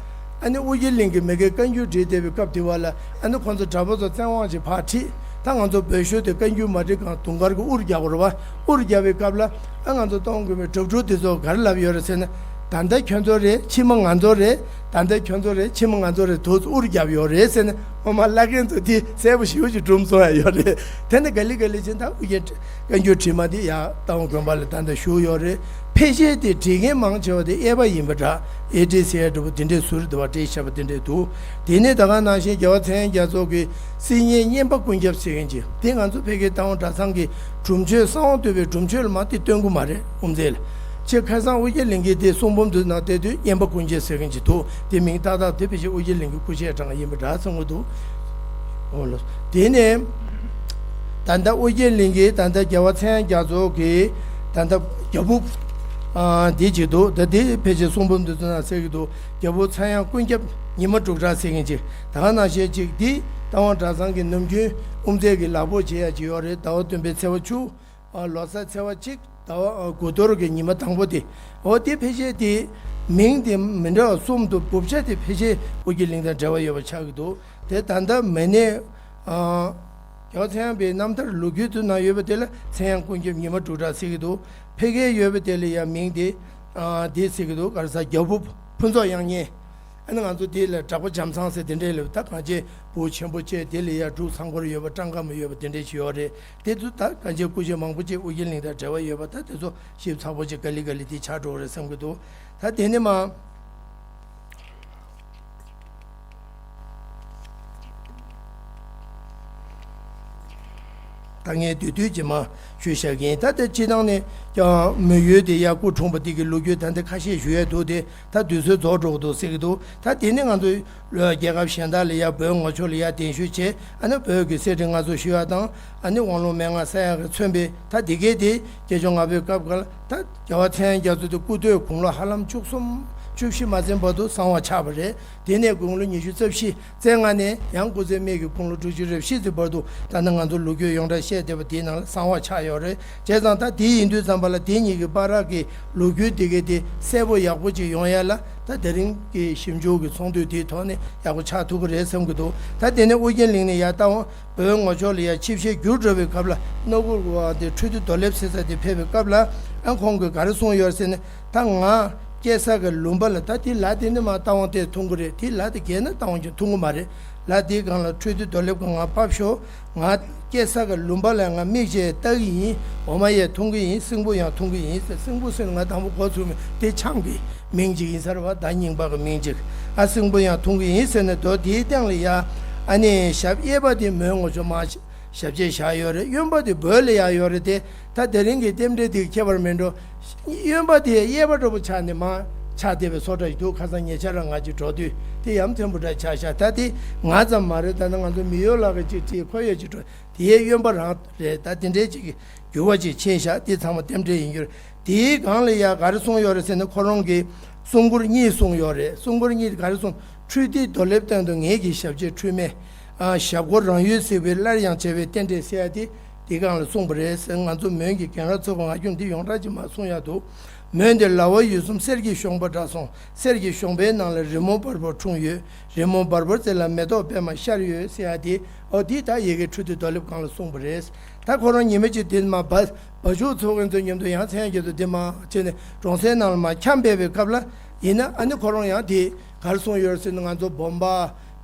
ཨ་ནི་ཨོ་རྒྱན་གླིང་གི་མི་སྒེར་བཀའ་འགྱུར་བྲིས་བསྡད་པའི་སྐབས་དེ་བ་ལ། ཨ་ནི་ཁོང་ཚོ་གྲྭ་པ་ཚོ་བཙན་དབང་ཅིག་ཕར་ཁྲིད། ད་ང་ཚོ་བོད་ཤོར་དེ་བཀའ་འགྱུར་མ་བྲིས་གང་དུང་དཀར་གྱི་དབུར་རྒྱག་དགོས་རེད་བ། དབུར་རྒྱག་པའི་སྐབས་ལ། ཨ་ང་ཚོ་གཏོང་དགོས་པའི་སྒྲུབ་ཕྲུག་དེ་ཚོ་ག་རེ་ལབ་ཡོད་རེད་ཟེར་ན། ད་ལྟ་ཁྱོད་ཚོ་རེད། ཕྱི་མ་ང་ཚོ་རེད། ད་ལྟ་ཁྱོད་ཚོ་རེད། ཕྱི་མ་ང་ཚོ་རེད། དུ་དབུར་རྒྱབ་ཡོད་རེད་ཟེར་ནས་ངོ་མ་བླ་རྒན་ཚོ་དེ་གསལ་པོ་ཞེ་པོ་ཅིག་སྒྲུང་གསུང་ཡ་ཡོད་རེད། དེ་ནས་ག་ལེ་ག་ལེ་བྱས་ད་ཨོ་རྒྱན་བཀའ་འགྱུར་བྲིས་མ་དེ་ཡ་རྟ་དབང་དགོན་པ་ལ་ད་ལྟ་བཞུགས་ཡོད་རེད། ཕལ་ཆེར་དེ་བྲིས་མཁན་མང་ཆེ་བ་དེ་ཨེ་པ་ཡིན་པ་འདྲ། ཨེ་ཏི་ཟེར་ཡ་འདྲ་པོ་དེ་འདྲས་ཟུར་དུ་བ་བྲིས་བཞག་པ་དེ་འདྲས་འདུག་དེ་ནས་ད་ག་ནང་བཞིན་རྒྱལ་བ་ཚངས་དབྱངས་རྒྱ་མཚོ་གི་སྲིད་བརྙན་བསྙེན་པ་ཀུན་ཁྱབ་ཟེར་མཁན་ཅིག་དེ་ང་ཚོ་ཕ་གིའི་རྟ་དབང་གྲྭ་ཚང་གི་སྒྲུབ་མཆོད་གསང་བ་འདུས་པའི་སྒྲུབ་མཆོད་ལ་མ་དེ་སྟོན་གི་མ་རེད། དབུ་མཛད་ལ། ཆེས་ཁ་སང་ཨོ་རྒྱན་གླིང་གི་དེ་གསུང་འབུམ་དུ་ནང་བལྟས་དུས་བསྙེན་པ་ཀུན་ཁྱབ་ཟེར་མཁན་ཅིག་འདུག་དེ་མིང་ཏག་ཏག་དེ་ཕལ་ཆེར་ཨོ་རྒྱན་གླིང་གི་སྐུ་བཤད་གྲངས་ཡིན་པ་འདྲ་བསམ་གི་འདུག་འོ་ལགས། དེ་ནས་ད་ལྟ་ཨོ་རྒྱན་གླིང་གི་ད་ལྟ་རྒྱལ་བ་ཚངས་དབྱངས་རྒྱ་མཚོ་གི་ད་ལྟ་རྒྱ་ཕུབ་ཨ་འདི་ཅིག་འདུག་ད་དེ་ཕལ་ཆེར་གསུང་འབུམ་དུ་ནང་གསལ་གི་འདུག་རྒྱ་ཕུབ་ཚངས་དབྱངས་ཀུན་ཁྱབ་ཉི་མ་དྲུག་གྲགས་ཟེར་མཁན་ཅིག་ད་ག་ནང་བཞིན་ཅིག་འདི་རྟ་དབང་གྲྭ་ཚང་གི་ནམ་རྒྱུན་དབུ་མཛད་ཀྱི་ལག་ཕོགས་བྱེད་ཡ་ཅིག་ཡོད་རེད། ཟླ་བ་བདུན་པའི་ཚེས་པ་བཅུ། ཨ་ལོ་གསར་ཚེས་པ་གཅིག་ཟླ་བ་ཨ་དགུ་གཏོར་གྱི་ཉི་མ་དང་པོ་དེ། འོ་དེ་ཕལ་ཆེར་དེ་མིང་དེ་མི་འདྲ་བ་གསུམ་འདུག་བུ་ཆ་དེ་ཕལ་ཆེར་ཨོ་རྒྱན་གླིང་དང་འབྲེལ་བ་ཡོད་པ་ཆགས་ཀྱི་འདུག་དེ་ད་ལྟ་མི་སྣའི་ཨ་རྒྱལ་བ་ཚངས་དབྱངས་པའི་རྣམ་ཐར་ལོ་རྒྱུས་དེ་ནང་ཡོད་པ་དེ་ལ་ཚངས་དབྱངས་ཀུན་ཁྱབ་ཉི་མ་དྲུག་གྲགས་ཟེར་གྱི་འདུག་ཕ་གིར་ཡོད་པ་དེ་ལ་ཡང་མིང་དེ་ཨ་དེ་ཟེར་གྱི་འདུག་ག་རེ་ཟ། རྒྱ་ཕུབ་ཕུན་ཚོགས་དབྱངས་སྙན། ཨ་ནི་ང་ཚོ་དེ་ལ་གྲགས་པ་འཇམ་ཚང་ཟེར་དེ་འདྲས་ལབ། ད་གངས་ཅན་བོད་ཆེན་པོ་བཅས་དེ་ལ་ཡ་འབྲུག་ཚང་སྐོར་ཡོད་པ། སྤྲང་ཀ་མ་ཡོད་པ་དེ་འདྲས་ཞིག་ཡོད་རེད། དེ་ཚོ་ད་གངས་ཅན་སྐུ་ཞབས་མང་པོ་ཅིག་ཨོ་རྒྱན་གླིང་དང་འབྲེལ་བ་ཡོད་པ། ད་དེ་ཚོ་ཞིབ་ཚགས་པོ་ཅིག་ག་ལེ་ག་ལེ་དེ་ཆགས་འགྲོ་གི་རེད་བསམ་གྱི་འདུག་ད་དེ་ནས་མ། ད་ངས་བསྡུས་བསྡུས་ཀྱིས་མ་ཞུས་བཞག་གི་ཡིན། ད་ལྟ་སྤྱིར་བཏང་ནས་ཀྱང་མོན་ཡུལ་དེ་ཡར་སྐུ་འཁྲུངས་པ་དེ་གི་ལོ་རྒྱུས་ད་ལྟ་ཁ་ཤས་ཞུ་ཡས་འདུག་དེ་ད་དུས་ཚོད་རྫོགས་འགྲོ་གི་འདུག་ཟེར་གི་འདུག་ད་དེ་ནས་ང་ཚོ་རྒྱལ་ཁབ་གཞན་དག་ལ་ཡར་བོད་ངོ་ཕྱོགས་ལ་ཡར་གདན་ཞུ་བྱས། ཨ་ནི་བོད་ཀྱི་གསེར་ཁྲི་མངའ་གསོལ་ཞུ་ཡ་དང་། ཨ་ནི་དབང་ལུང་མན་ངག་གསན་ཡ་གི་མཚོན་པའི་ད་དེ་གའི་དེ་རྒྱལ་བྱུང་ལྔ་པའི་སྐབས་འགར་ད་རྒྱལ་བ་ཚངས་དབྱངས་རྒྱ་མཚོ་དེ་སྐུ་སྟོད་དགུང་ལོ་ཧ་ལམ་བཅུ་གསུམ་བཅུ་བཞི་མ་ཟིན་བར་དུ་གསང་བ་ཆགས་པ་རེད། དེ་ནས་དགུང་ལོ་ཉི་ཤུ་རྩ་བཞི། བཙན་ལྔ་ནས་ཡང་སྐུ་ཚེ་སྨད་ཀྱི་དགུང་ལོ་དྲུག་ཅུ་རེ་བཞི་ཙམ་བར་དུ་ད་ནི་ང་ཚོ་ལོ་རྒྱུས་ཡོངས་གྲགས་བཤད་བསྡད་པ་དེའི་ནང་ལ་གསང་བ་ཆགས་ཡོད་རེད། བྱས་ཙང་ད་དེ་ཡིན་དུས་ཙམ་པ་ལ་དེ་གཉིས་ཀྱི་བར་གྱི་ལོ་རྒྱུས་དེ་གའི་དེ་གསལ་པོ་ཡག་པོ་ཅིག་ཡོང་ཡ་ལ་ད་དེ་རིང་གི་ཞིབ་འཇུག་གི་ཚོགས་འདུ་དེའི་ཐོག་ནས་ཡག་པོ་ཆགས་ཐུབ་ཀྱི་རེད་བསམ་གྱི་འདུག་ད་དེ་ནས་ཨོ་རྒྱན་གླིང་ནས་ཡར་རྟ་དབང་བོད་ངོ་ཕྱོགས་ལ་ཡར་ཆིབས་ཞལ་བསྒྱུར་འགྲོ་བའི་སྐབས་ལ་སྣ་སྒོར་དབང་དེ་འཕྲོད་བསྟེན་རྡོ་ལེབ་ཟེར་ས་དེ་ཕེབས་པའི་སྐབས་ལ་ཨ་ཁོང་གིས་ག་རེ་གསུངས་ཡོད་ཟེར་ན། ད་ང་སྐྱེ་ས་གི་ལུང་པ་ལ་ད་དེ་ལ་དེ་ནི་མ་རྟ་དབང་དེ་འཐུང་གི་རེད། དེ་ལ་དེ་བརྒལ་ན་རྟ་དབང་ཀྱང་འཐུང་གི་མ་རེད། ལ་དེའི་སྒང་ལ་འཕྲོད་བསྟེན་རྡོ་ལེབ་ཀྱི་ང་ཕབ་ཤོག་ང་སྐྱེ་ས་གི་ལུང་པ་ལ་ང་མིག་ཅེས་ལྟ་གི་ཡིན། འོ་མ་ཡས་འཐུང་གི་ཡིན། སྲིན་པོ་ཡང་འཐུང་གི་ཡིན་ཟེར། སྲིན་པོ་ཟེར་ན་ང་དང་པོ་གོ་ཚུགས་མེད། དེ་ཆང་གི་མིང་ཅིག་ཡིན་ས་རེད་བ། ད་རྙིང་པ་གི་མིང་ཅིག་ཨ་སྲིན་པོ་ཡང་འཐུང་གི་ཡིན་ཟེར་ནས་རྡོ་དེའི་སྟེང་ལ་ཡ་ཨ་ནི་ཞབས་གཡས་པ་དེ་མོན་ངོ་ཕྱོགས་མ་ཞབས་རྗེས་བཞག་ཡོད་རེད། གཡོན་པ་དེ་བོད་ལ་ཡར་ཡོད་རེད་དེ། ད་དེ་རིང་གི་རྟེན་འབྲེལ་དེ་ཁྱད་པར་མི་འགྲོ། གཡོན་པ་དེ་གཡས་པ་འདྲ་པོ་ཆགས་ནས་མར་ཆགས་བསྡད་པའི་བཟོ་འདྲ་ཞིག་འདུག་ཁ་སང་ཉེ་ཆར་རང་ང་ཅིག་འགྲོ་དུས་དེ་ཡ་མཚན་པོ་འདྲ་ཆགས་ཤག་ད་དེ་ང་ཙམ་མ་རེད། ད་ནི་ང་ཚོ་མི་ཡོད་ལག་གི་ཅིག་བྲིས་ཁོ་ཡོད་ཅིག་འགྲོ། དེའི་གཡོན་པ་རང་རེད། ད་དེ་འདྲའི་ཅིག་གི་འགྱུར་བ་ཅིག་ཕྱིན་ཤག་དེ་ཚང་མ་རྟེན་འབྲེལ་ཡིན་རྒྱུ་རེད། དེའི་སྒང་ལ་ཡ་ག་རེ་གསུངས་ཡོད་རེད་ཟེར་ན། ཁོ་རང་གིས་གསུང་མགུར་གཉིས་གསུངས་ཡོད་རེད། གསུང་མགུར་གཉིས་དེ་ག་རེ་གསུངས། འཕྲོད་བསྟེན་རྡོ་ལེབ་སྟེང་དུ་ངེད་ཀྱི་ཞབས་རྗེས་འཁྲུལ་མེད། ཨ་ཞབས་འཁོར་རང་ཡུལ་གཟིགས་པའི་སླར་ཡང་བྱ་བའི་རྟེན་འབྲེལ་ཟེར་ཡ་དེ་དེའི་སྒང་ལ་གསུངས་པ་རེད་ཟེར། ང་ཚོ་མོན་གྱི་རྒན་ཁ་ཚོ་གི་ང་སྐྱོན་འདི་ཡོངས་གྲགས་ཅིག་མར་གསུང་ཡ་འདུག་མོན་དེ་ལ་བ་ཡུལ་གསུམ་གསེར་གྱི་གཤོང་པ་འདྲ་སོང་། གསེར་གྱི་གཤོང་པའི་ནང་ལ་རི་མོ་འབར་འབར་འཁྲུངས་ཡོད། རི་མོ་འབར་འབར་རྩེ་ལ་མེ་ཏོག་པད་མ་ཤར་ཡོད་ཟེར་ཡ་དེ། ཨོ་དེ་ད་ཡ་གི་འཕྲོད་བསྟེན་རྡོ་ལེབ་སྒང་ལ་གསུངས་པ་རེད། ད་ཁོ་རང་ཉི་མ་གཅིག་དེ་མ་བ་བ་ཕྱུགས་ཚོ་གི་ཚོ་མཉམ་དུ་ཡང་ཚན་རྒྱ་མཚོ་དེ་མ་བྱས་ནས་གྲོང་གསེབ་ནང་ལ་མ་འཁྱམས་པའི་སྐབས་ལ་ཡིན་ན། ཨ་ནི་ཁོ་རང་ཡང་དེ་གར་སོང་ཡོད་ཟེར་ན། ང་ཚོ་བོམ་པ་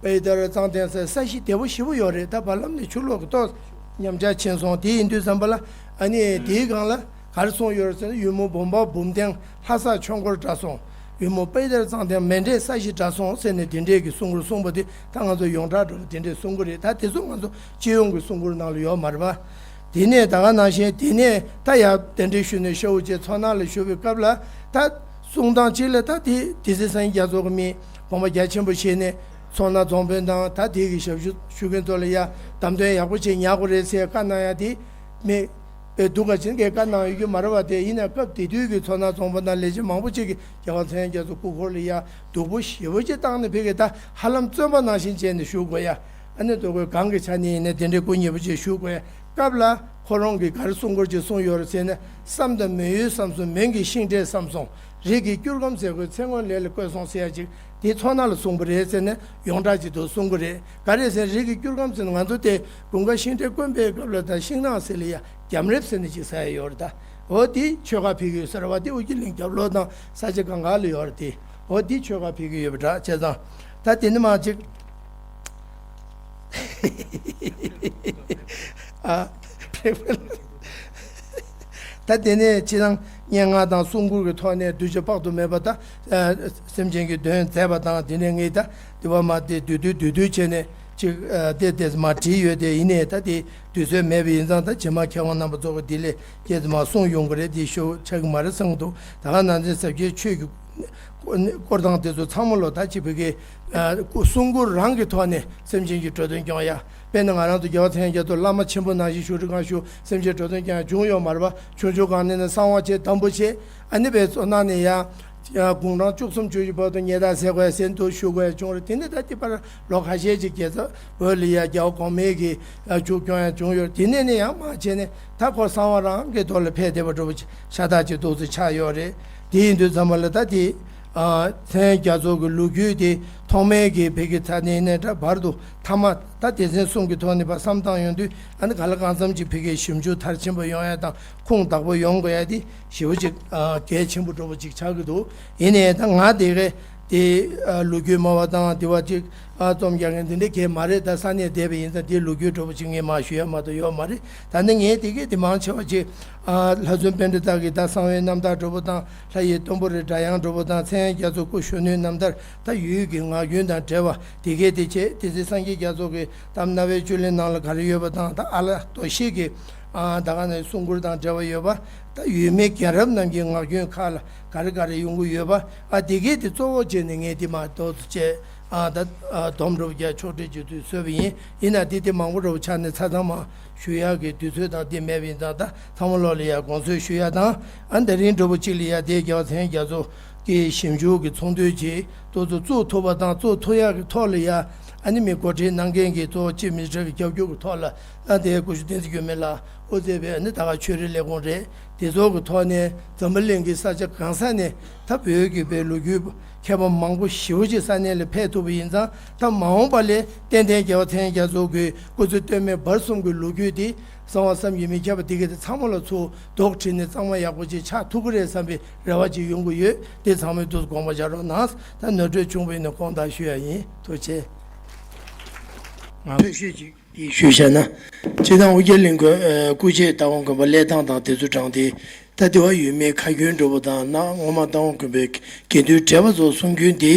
པེ་ཏར་གཙང་ཐང་ཟེར་ས་གཞི་བདེ་པོ་ཞེ་པོ་ཡོད་རེད། ད་བར་ལམ་ནས་ཆུ་ལོག་གི་ཏོག་ཉམས་ཆག་ཕྱིན་སོང་། དེ་ཡིན་དུས་ཙམ་པ་ལ་ཨ་ནི་དེའི་སྒང་ལ་གར་སོང་ཡོད་ཟེར་ན། ཡུལ་མོ་བོམ་པ་བུམ་སྟེང་ལྷ་ས་ཆོས་འཁོར་འདྲ་སོང་། ཡུལ་མོ་པེ་ཏར་གཙང་ཐང་མཎྜལ་ས་གཞི་འདྲ་སོང་ཟེར་ནས་དེ་འདྲས་ཀྱི་གསུང་མགུར་གསུངས་པ་དེ་ད་ང་ཚོ་ཡོངས་གྲགས་འགྲོ་བ་དེ་འདྲས་གསུང་གི་རེད། ད་དེ་ཚོ་ང་ཚོ་སྤྱི་ཡོངས་ཀྱི་གསུང་མགུར་ནང་ལ་ཡོད་མ་རེད་པ། དེ་ནས་ད་ག་ནང་བཞིན་དེ་ནས་ད་ཡར་གདན་འདྲེན་ཞུས་ནས་ཤོག་བུ་བཅས་མཚོ་སྣ་ལ་བཞུགས་པའི་སྐབས་ལ། ད་གསུང་སྟངས་གཅིག་ལ་ད་དེ་སྡེ་སྲིད་སངས་རྒྱས་རྒྱ་མཚོ་གི་མི་དགོངས་པ་རྒྱ་ཆེན་པོ་བཞེས་ནས་མཚོ་སྣ་རྫོང་དཔོན་དང་ད་དེ་གི་ཞབས་ཞུ་ཞུ་མཁན་ཚོ་ལ་ཡ་བདམས་ཐོན་ཡག་པོ་བྱས་ཉར་དགོས་རེད་ཟེར་བཀའ་གནང་ཡ་དེ་མེད་པའི་འདུག་ག་ཅིག་གི་བཀའ་གནང་ཡོད་རྒྱུ་མ་རེད་པ། དེ་ཡིན་ན་སྐབས་དེ་དུས་ཀྱི་མཚོ་སྣ་རྫོང་དཔོན་དང་ལས་བྱེད་མང་པོ་ཅིག་གིས་རྒྱལ་བ་ཚངས་དབྱངས་རྒྱ་མཚོ་སྐུ་འཁོར་ལ་ཡ་སྡུག་པོ་ཞེ་པོ་ཅིག་བཏང་ནས་ཕ་གི་ད་ཧ་ལམ་བཙོན་པ་ནང་བཞིན་བྱས་ནས་བཞུགས་དགོས་ཡ། ཨ་ནི་འདུག་གོ་གང་གི་ཆ་ནས་ཡིན་ན་དེ་འདྲའི་སྐུ་ཉེ་པོ་ཅིག་བཞུགས་དགོས་ཡ། སྐབས་ལ་ཁོ་རང་གིས་ག་རེ་གསུང་དགོས་ཀྱི་གསུང་ཡོད་རེད་ཟེར་ནས། བསམ་དང་མི་ཡུལ་བསམ་སོང་། མོན་གྱི་ཤིང་འབྲས་བསམ་སོང་། རིགས་ཀྱི་སྐྱུར་སྒམ་ཟེར་དགོས། ཚེ་སྔོན་ལས་ལ་བཀོད་སོང་ཟེར་ཡ་ཅིག་དེ་ཚོ་ནང་ལ་གསུངས་པ་རེད་ཟེར་ནས་ཡོངས་གྲགས་ཅིག་ཏུ་གསུང་གི་རེད། ག་རེ་ཟེར། རིགས་ཀྱི་སྐྱུར་སྒམ་ཟེར་ན་ང་ཚོ་དེ་དགུན་ཁ་ཤིང་འབྲས་སྐོན་པའི་སྐབས་ལ་ད་ཤིང་ནགས་ཟེར་ལ་ཡ་རྒྱམ་རེབ་ཟེར་ནས་ཅིག་ཟ་ཡ་ཡོད་རེད། ད་འོ་དེ་ཆོལ་ཁ་ཕེབས་ཀྱི་ཡོད་ཟེར་བ་དེ་ཨོ་རྒྱན་གླིང་རྒྱབ་ལོགས་དང་ས་ཆ་གང་ག་ལ་ཡོད་རེད་དེ། འོ་དེ་ཆོལ་ཁ་ཕེབས་ཀྱི་ཡོད་པ་འདྲ་བྱས་ཙང་། ད་དེ་ནི་མ་ཅིག་ཨ། ད་དེ་ནས་ཕྱི་ནང་སྙན་ངག་དང་གསུང་མགུར་གྱི་ཐོག་ནས་གདུལ་བྱ་དཔག་ཏུ་མེད་པ་དང་། ཨ། སེམས་ཅན་གྱི་དོན་མཛད་པ་དང་། དེ་ནས་ངས་ད་དེ་བ་མ་དེ་བསྡུས་བསྡུས་བསྡུས་བསྡུས་བྱས་ནས་ཅིག་ཨ། དེ་དེ་མ་བྲིས་ཡོད་དེ། ཡིན་ནའི་ད་དེ་དུས་ཚོད་མེད་པ་ཡིན་ཙང་། ད་རྗེས་མ་མཁས་དབང་རྣམ་པ་ཚོ་གི་དེ་ལས་སྐྱེས་ཙམ་མ་གསུང་ཡོང་གི་རེད། དེ་ཤོ་ཆག་གི་མ་རེད་བསམ་གྱི་འདུག་ད་ག་ནང་བཞིན་ཟབ་རྒྱས་ཆོས་ཀྱི་སྐོར་དང་དེ་ཚོ་ཚང་མ་ལོ་ད་ཅིག་བོད་སྐད་གསུང་མགུར་རང་གི་ཐོག་ནས་སེམས་ཅན་གྱི་འགྲོ་དོན་སྐྱོང་ཡ། དཔེར་ན་ང་རང་ཚོ་རྒྱལ་བ་ཚེ་རིང་རྒྱ་མཚོ་བླ་མ་ཆེན་པོ་ནང་བཞིན་བཞུགས་ཁྲི་གང་བཞུགས། སེམས་ཅན་འགྲོ་དོན་སྐྱོང་ཡ་བྱུང་ཡོད་མ་རེད་པ། ཆུང་ཆུང་སྒང་ནས་ནས་གསང་བ་བྱས། དམ་པོ་བྱས། ཨ་ནི་བའི་ཚོ་ནང་ནས་ཡ་དགུང་གྲངས་བཅུ་གསུམ་བཅུ་བཞི་བར་དུ་ཉལ་ཐ་ཟས་དགོས་ཟེར་དུ་བཞུགས་དགོས་བྱུང་རེད། དེ་ནས་ད་དེ་བར་ལོ་ཁ་ཤས་ཅིག་རྒྱལ་ཚབ་བོད་ལ་ཡ་རྒྱལ་བ་གོང་མའི་གི་ཕྱུགས་སྐྱོང་ཡ་བྱུང་ཡོད། དེ་ནས་ནི་ཡང་མ་བྱས་ནས་ད་ཁོ་གསང་བ་རང་གི་ཐོག་ལ་ཕེབས་བསྡད་པ་འདྲ་པོ་ཤ་སྟག་ཅིག་འདུག་ཚེ་ཆགས་ཡོད་རེད། དེ་ཡིན་དུས་ཙམ་པ་ལ་ད་དེ་ཨ། མཚན་རྒྱ་མཚོ་གི་ལོ་རྒྱུས་དེ་ཐོག་མའི་གི་བོད་ཀྱི་ས་གནས་ནས་འདྲ་བར་དུ་ཐ་མ་ད་སྡེ་ཚན་གསུམ་གྱི་ཐོག་ནས་ཕར་བསམ་བཏང་ཡོང་དུས། ཨ་ནི་ག་ལ་གང་འཚམ་ཅིག་བོད་སྐད་ཞིབ་འཇུག་མཐར་ཕྱིན་པ་ཡོང་ཡ་དང་ཁུངས་དག་པོ་ཡོང་དགོས་ཡ་དེ་ཞེ་པོ་ཅིག་ཨ། གལ་ཆེན་པོ་འདྲ་པོ་ཅིག་ཆགས་ཀྱི་འདུག་ཡིན་ནའི་ད་ང་དེ་གའི་དེ་ཨ། ལོ་རྒྱུས་སྨྲ་བ་དང་དེ་བ་ཅིག་ཨ། རྩོམ་རྒྱག་མཁན་དེ་འདྲ་གས་མ་རེད། ད་ས་གནས་བསྡད་པ་ཡིན་ཙང་དེའི་ལོ་རྒྱུས་འདྲ་པོ་ཅིག་ངས་མར་ཞུ་ཡ་མ་གཏོགས་ཡོད་མ་རེད། ད་ནི་ངས་དེ་གའི་དེ་མང་ཆེ་བ་ཅིག་ཨ། ལྷ་བཙུན་པཎྜི་ཏ་གི་ད་གསང་བའི་རྣམ་ཐར་འདྲ་པོ་དང་། ལྷ་ཡི་སྟོན་པོ་རི་སྒྲ་དབྱངས་འདྲ་པོ་དང་། མཚན་རྒྱ་མཚོ་སྐུ་གཞོན་ནུའི་རྣམ་ཐར། ད་ཡུལ་གྱི་ངག་རྒྱུན་དང་འབྲེལ་བ་དེ་གའི་དེ་བྱས། དེ་ཚེ་སངས་རྒྱས་རྒྱ་མཚོ་གི་གཏམ་རྣ་བའི་བཅུད་ལེན་ནང་ལ་ག་རེ་ཡོད་པ་དང་། ད་ཨ་ལ་རྡོ་ཤེས་ཀྱི་ཨ། ད་ག་ནས་གསུང་མགུར་དང་འབྲེལ་བ་ཡོད་པ། ད་ཡུལ་མི་རྒན་རབས་རྣམས་ཀྱི་ངག་རྒྱུན་ཁག་ལ་ག་རེ་ག་རེ་ཡོང་གི་ཡོད་པ། ཨ། དེ་གའི་དེ་གཙོ་བོ་བྱས་ནས་ངས་དེ་མ་ཏོག་ཙམ་བྱས། ཨ། ད་ཨ། སྡོམ་འདྲ་པོ་རྒྱག་ཆོག་འགྲིག་རྒྱུ་དུས་བཟོས་པ་ཡིན། ཡིན་ན་འདི་དེ་མང་པོ་འདྲ་པོ་ཆགས་ནས་ཚ་ཚང་མ་ཞུ་ཡག་གི་དུས་ཚོད་དང་དེ་མེད་པ་ཡིན་ཙང་། ད་ཚང་མ་ལོག་ལ་ཡ་དགོངས་ཚུལ་ཞུ་ཡ་དང་། ཨ། འདི་རིང་འདྲ་པོ་གཅིག་ལ་ཡ་དེ་རྒྱལ་བ་མཚན་རྒྱ་མཚོ་གི་ཞིབ་འཇུག་གི་ཚོགས་འདུ་ཅིག་ཏོག་ཙམ་བཙུགས་ཐུབ་པ་དང་། བཙུགས་ཐུབ་ཡག་གི་ཐོག་ལ་ཡ། ཨ་ནི་མི་འགོ་ཁྲིད་གནང་མཁན་གྱི་གཙོ་བོ་ཅིབ་མི་ནི་སི་ཊར་གྱི་རྒྱབ་སྐྱོར་གྱི་ཐོག་ལ། ཨ། དེ་སྐུ་ཞབས་བསྟན་འཛིན་འགྱུར་མེད་ལགས་དབུ་མཛད་པའི་ཨ་ནི་ད་ག་ཆོས་རིག་ལས་ཁུངས་རེད། དེ་ཚོ་གི་ཐོག་ནས་འཛམ་བུ་གླིང་གི་ས་ཆ་གང་ས་ནས་ད་བོད་ཀྱི་བོད་ལོ་རྒྱུས་མཁས་པ་མང་པོ་ཞེ་པོ་ཅིག་ས་གནས་ལ་ཕེབས་ཐུབ་པ་ཡིན་ཙང་། ད་མ་འོངས་པ་ལ་ཏན་ཏན་རྒྱལ་བ་མཚན་རྒྱ་མཚོ་གི་སྐུ་ཚེ་སྟོད་སྨད་བར་གསུམ་གྱི་ལོ་རྒྱུས་དེ་གསང་བ་བསམ་གྱིས་མི་ཁྱབ་པ་དེ་ག་དེ་ཚང་མ་ལ་ཚུར་རྡོག་བྲིས་ནས་གཙང་མ་ཡག་པོ་ཅིག་ཆགས་ཐུབ་ཀྱི་རེད་བསམ་པའི་རེ་བ་ཅིག་ཡོང་གི་ཡོད། དེ་ཚང་མས་ཐུགས་དགོངས་པ་འཇགས་རོགས་གནང་། ད་ནོར་འཁྲུལ་བྱུང་བ་ཡིན་ན་དགོངས་དག་ཞུ་ཡ་ཡིན། ཐུགས་རྗེ་ཆེ། ང་ཐུགས་རྗེ་ཆེ། དེ་ཞུས་བཞག་ན། སྤྱིར་བཏང་ཨོ་རྒྱན་གླིང་དགོན་ཨ་སྐུ་མཆེད་རྟ་དབང་དགོན་པ་གླེ་ཐང་དང་དེ་ཚོ་དྲངས་ཏེ། ད་དེ་བ་ཡུལ་མིའི་ཁ་རྒྱུན་འདྲ་པོ་དང་། ནང་ངོ་མ་རྟ་དབང་དགོན་པའི་དགེ་འདུན་བགྲེས་པ་ཚོ་གསུང་རྒྱུན་འདི་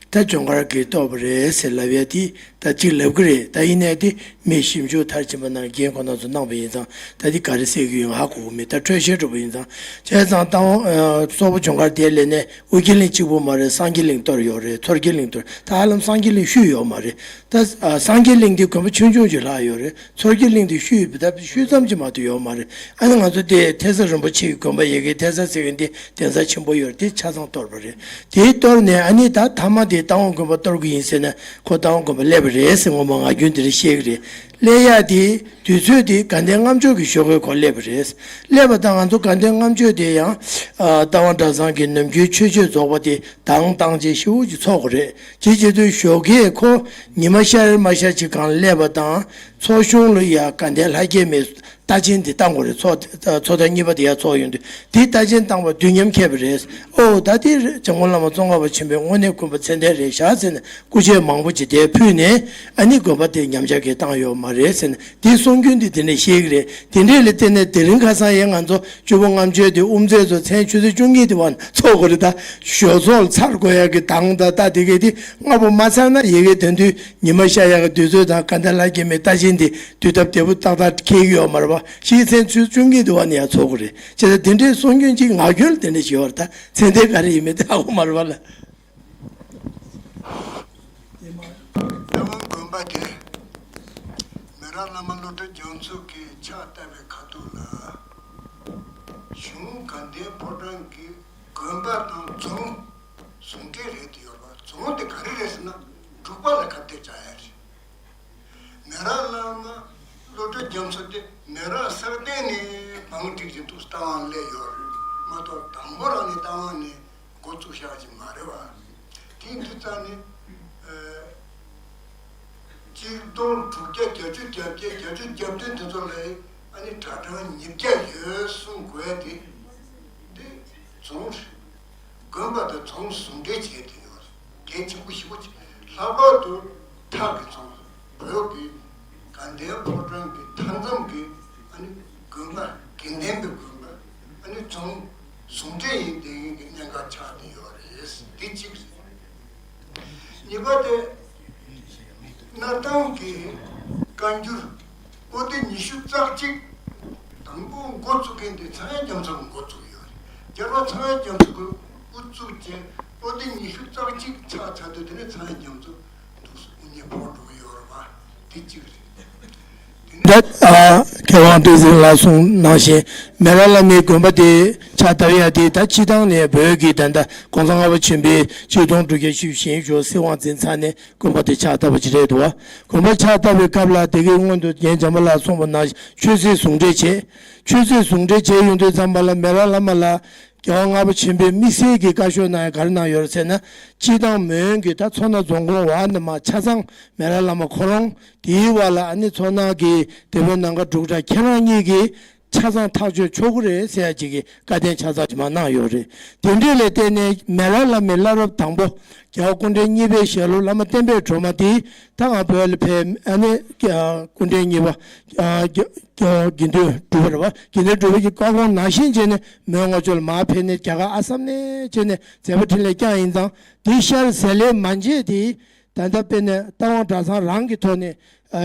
ད་ལྗོངས་མཁར་གྱིས་གཏོར་བ་རེད་ཟེར་ལབ་ཡ་དེ་ད་ཅིག་ལབ་ཀྱི་རེད། ད་ཡིན་ནའི་དེ་མི་ཞིབ་འཇུག་མཐར་ཕྱིན་པ་ནང་རྒན་ཁོ་ན་ཚོ་གནང་བ་ཡིན་ཙང་། ད་དེ་ག་རེ་ཟེར་གྱི་ཡོད་ཧ་གོ་གི་མེད། ད་འཕྲོས་བཤད་འདྲ་པོ་ཡིན་ཙང་། བྱས་ཙང་རྟ་དབང་ཨ་སོག་པོ་ལྗོངས་མཁར་དེ་ལས་ནས་ཨོ་རྒྱན་གླིང་གཅིག་པུ་མ་རེད། སངས་རྒྱས་གླིང་གཏོར་ཡོད་རེད། མཚོ་རྒྱལ་གླིང་གཏོར། ད་ཧ་ལམ་སངས་རྒྱས་གླིང་ཤུལ་ཡོད་མ་རེད། ད་ཨ་སངས་རྒྱས་གླིང་དེ་དགོན་པ་ཆུང་ཆུང་ཅིག་ལྷག་ཡོད་རེད། མཚོ་རྒྱལ་གླིང་དེ་ཤུལ་ཡོད་པ། ད་ཤུལ་ཙམ་ཅིག་མ་གཏོགས་ཡོད་མ་རེད། ཨ་ནི་ང་ཚོ་དེ་ཐེག་ས་རིན་པོ་ཆེ་གི་དགོན་པ་ཡ་གི་ཐེག་ས་ཟེར་མཁན་དེ་གདན་ས་ཆེན་པོ་ཡོད་རེད། དེ་ཆ་ཚང་གཏོར་བ་རེད། དེ་གཏོར་ནས་ཨ་ནི་ད་མཐའ་མ་དེ་རྟ་དབང་དགོན་པ་གཏོར་གི་ཡིན་ཟེར་ནས་ཁོ་རྟ་དབང་དགོན་པ་སླེབས་པ་རེད་ཟེར་ངོ་མ་ངག་རྒྱུན་དེ་འདྲ་བཤད་གི་རེད། སླེབས་ཡ་དེ་དུས་ཚོད་དེ་དགའ་ལྡན་ལྔ་མཆོད་ཀྱི་ཞོགས་ཀའི་ཁོ་སླེབས་པ་རེད། སླེབས་པ་དང་ང་ཚོ་དགའ་ལྡན་ལྔ་མཆོད་དེ་ཡང་ཨ་རྟ་དབང་གྲྭ་ཚང་གི་ནམ་རྒྱུན་ཆོས་སྤྱོད་རྫོགས་པ་དེ་གདངས་བཏང་བྱས་ཞེ་པོ་ཅིག་ཚོགས་དགོས་རེད། དེ་བྱེད་དུས་ཞོགས་ཀས་ཁོ་ཉི་མ་ཤར་མ་ཤར་ཅིག་སྒང་སླེབས་པ་དང་། ཚོགས་གཞུང་ལ་ཡ་དགའ་ལྡན་ལྷ་བརྒྱ་མའི་རྟ་ཆེན་དེ་བཏང་དགོས་རེད། ཚོགས་ཚོགས་ཐེངས་གཉིས་པ་དེ་ཡ་ཚོགས་ཡོང་དུས་དེ་རྟ་ཆེན་བཏང་བ་དུས་མཉམ་འཁེལ་བ་རེད། ཨོ་ད་དེ་འཇམ་མགོན་བླ་མ་ཙོང་ཁ་པ་ཆེན་པོའི་དངོས་གནས་དགོངས་པ་ཚད་ལྡན་རེད་བཞག་ཟེར་ནས་སྐུ་ཆས་མང་པོ་ཅིག་དེ་ཕུལ་ནས། ཨ་ནི་དགོན་པ་དེ་ཉམས་ཆག་གི་བཏང་ཡོད་མ་རེད་ཟེར་ནས་དེ་གསུང་རྒྱུན་དེ་དེ་འདྲས་བཤད་གི་རེད། དེ་འདྲས་ལ་བརྟེན་ནས་དེ་རིང་ཁ་སང་ཡང་ང་ཚོ་བཅུ་པ་ལྔ་མཆོད་དེ་དབུ་མཛད་ཚོ་མཚན་ཆུ་ཚོད་བཅུ་གཉིས་དེ་བར་ཚོགས་དགོས་རེད། ད་ཞོགས་ཚོགས་ལ་ཚར་དགོས་ཡག་གི་གདངས་ད་ད་དེ་གས་དེ་སྔ་པོ་མ་ཚར་ན་ཡ་གི་དེ་དུས་ཉི་མ་ཤར་ཡག་གི་དུས་ཚོད་དང་དགའ་ལྡན་ལྷ་བརྒྱ་མའི་རྟ་ཆེན་དེ་དུས་སྟབས་བདེ་པོ་ཏག་ཏག་འཁེལ་གི་ཡོད་མ་རེད་པ། ཕྱིའི་མཚན་ཆུ་ཚོད་བཅུ་གཉིས་དེ་བར་ནས་ཡང་ཚོགས་དགོས་རེད། བྱས་ཙང་དེ་འདྲའི་གསུང་རྒྱུན་ཅིག་ངག་རྒྱུན་ལ་དེ་འདྲ་ཞིག་ཡོད་རེད། ད་ཚད་ལྡན་ག་རེ་ཡིན་མིན་དེ་ཧ་གོ་མ་རེད་པ་ལ། རྟ་དབང་དགོན་པ་དེ་མི་རབས་བླ་མ་བློ་གྲོས་རྒྱ་མཚོ་གིས་ཕྱག་བཏབ་པའི་ཁ་ཐུག་ལ། གཞུང་དགའ་ལྡན་ཕོ་བྲང་གི་དགོན་པ་དང་རྫོང་ཟུང་འབྲེལ་རེད་དུ་ཡོད་པ། རྫོང་དེ་ག་རེ་རེད་ཟེར་ན་འབྲུག་པ་ལ་ཁ་གཏད་བཅག་ཡ་རེད། མི་རབས་བླ་མ་བློ་གྲོས་ རྒྱ་མཚོ་དེ་མེ་རག་ས་སྟེང་ནས་བང་བསྒྲིགས་ཀྱི་འདུག་རྟ་དབང་སླེབས་ཡོད་རེད་མ་གཏོགས། དང་པོ་རང་ནས་རྟ་དབང་ནས་འགོ་བཙུགས་བཞག་ཅིག་མ་རེད་བ། དེ་འདི་རྩ་ནས་གཅིག་སྟོང་དྲུག་བརྒྱ་བརྒྱད་ཅུ་གྱ་བརྒྱད་བརྒྱད་ཅུ་གྱ་བདུན་དེ་ཚོ་ལ་ཨ་ནི་གྲྭ་གྲངས་ཉིས་བརྒྱ་ཡོད་གསུང་དགོས་ཡ་དེ་འདི་རྫོང་རེད། དགོན་པ་དང་རྫོང་ཟུང་འབྲེལ་བྱས་ཏེ་ཡོད་རེད། གལ་ཆེན་པོ་ཞེ་པོ་ཅིག་ལྷག་པར་དུ་ཐག་གི་རྫོང་བོད་ཀྱི་དགའ་ལྡན་ཕོ་བྲང་གི་མཐའ་མཚམས་ཀྱི་ཨ་ནི་དགོན་པ་དགེ་ལྡན་པའི་དགོན་པ་ཨ་ནི་རྫོང་ཟུང་འབྲེལ་ཡིན་བསྡད་མཁན་གྱི་གནད་འགག་ཆགས་བསྡད་ཡོད་རེད། འདི་གཅིག་རེད། གཉིས་པ་དེ་སྣར་ཐང་གི་བཀའ་འགྱུར་པོ་ཏི་ཉི་ཤུ་རྩ་གཅིག་དང་པོ་འགོ་བཙུགས་མཁན་དེ་ཚངས་དབྱངས་རྒྱ་མཚོ་གིས་འགོ་བཙུགས་ཡོད་རེད། རྒྱལ་བ་ཚངས་དབྱངས་རྒྱ་མཚོ་གིས་དབུ་བཙུགས་བྱས་པོ་ཏི་ཉི་ཤུ་རྩ་གཅིག་ཆགས་ཚར་དུས་དེ་ནས་ཚངས་དབྱངས་རྒྱ་མཚོ་འདུག་སེ་དབུ་བརྙེས་འཕོ་འགྲོ་གི་ཡོད་རེད་བ། དེ་གཅིག་རེད། ད་ཨ་མཁས་དབང་བསྟན་འཛིན་ལགས་གསུངས་ནང་བཞིན་མེ་རག་བླ་མའི་དགོན་པ་དེ་ཕྱག་བཏབ་ཡ་དེ་ད་སྤྱིར་བཏང་ནས་བོད་ཀྱི་ད་ལྟ་གོང་ས་ལྔ་པ་ཆེན་པོའི་ཆིག་སྟོང་དྲུག་བརྒྱ་བཞི་བཅུ་ཞེ་གཉིས་སྲིད་དབང་འཛིན་ཚར་ནས་དགོན་པ་དེ་ཕྱག་བཏབ་པ་ཅིག་རེད་འདུག་བ། དགོན་པ་ཕྱག་བཏབ་པའི་སྐབས་ལ་དེ་གའི་སྔོན་དུ་རྒན་འཇམ་དཔལ་ལགས་གསུངས་པ་ནང་བཞིན་ཆོས་སྲིད་ཟུང་འབྲེལ་བྱས། ཆོས་སྲིད་ཟུང་འབྲེལ་བྱས་ཡོང་དུས་ཙམ་པ་ལ་མེ་རག་བླ་མ་ལ་རྒྱལ་བ་ལྔ་པ་ཆེན་པོས་དམིགས་བསལ་གྱི་བཀའ་ཤོག་གནང་ཡ་ག་རེ་གནང་ཡོད་རེད་ཟེར་ན། སྤྱིར་བཏང་མོན་གྱི་ད་མཚོ་སྣ་རྫོང་ཁོངས་བར་ནས་མར་ཆ་ཚང་མེ་རག་བླ་མ་ཁོ་རང་དེའི་བར་ལ་ཨ་ནི་མཚོ་སྣ་གི་སྡེ་དཔོན་ནམ་མཁའ་འབྲུག་གྲགས་ཁྱེད་རང་གཉིས་ཀྱིས་ཆ་ཚང་ཐག་གཅོད་ཆོག་གི་རེད་ཟེར་ཡ་ཅིག་གི་བཀའ་བསྟན་ཆ་ཚང་ཅིག་མར་གནང་ཡོད་རེད། དེ་འདྲས་ལ་བརྟེན་ནས་མེ་རག་བླ་མའི་བླ་རབས་དང་པོ་རྒྱལ་བ་སྐུ་ཕྲེང་གཉིས་པའི་ཞལ་སློབ་བླ་མ་བསྟན་པའི་སྒྲོལ་མ་དེ་ད་ང་བོད་ལ་ཕེབས་ཨ་ནི་སྐུ་ཕྲེང་གཉིས་པ་དགེ་འདུན་གྲུབ་པ་རེད་བ། དགེ་འདུན་གྲུབ་པ་གི་བཀའ་དགོངས་ནང་བཞིན་བྱས་ནས་མོན་ལྔ་མཆོད་ལ་མར་ཕེབས་ནས་རྒྱ་གར་ཨ་སམ་ནས་བྱས་ནས་མཛད་པ་འཕྲིན་ལས་བསྐྱངས་ཡིན་ཙང་། དེ་ཤར་ཟེར་ལས་མ་མཇལ་དེ་ད་ལྟ་དཔེར་ན་རྟ་དབང་གྲྭ་ཚང་རང་གི་ཐོག་ནས་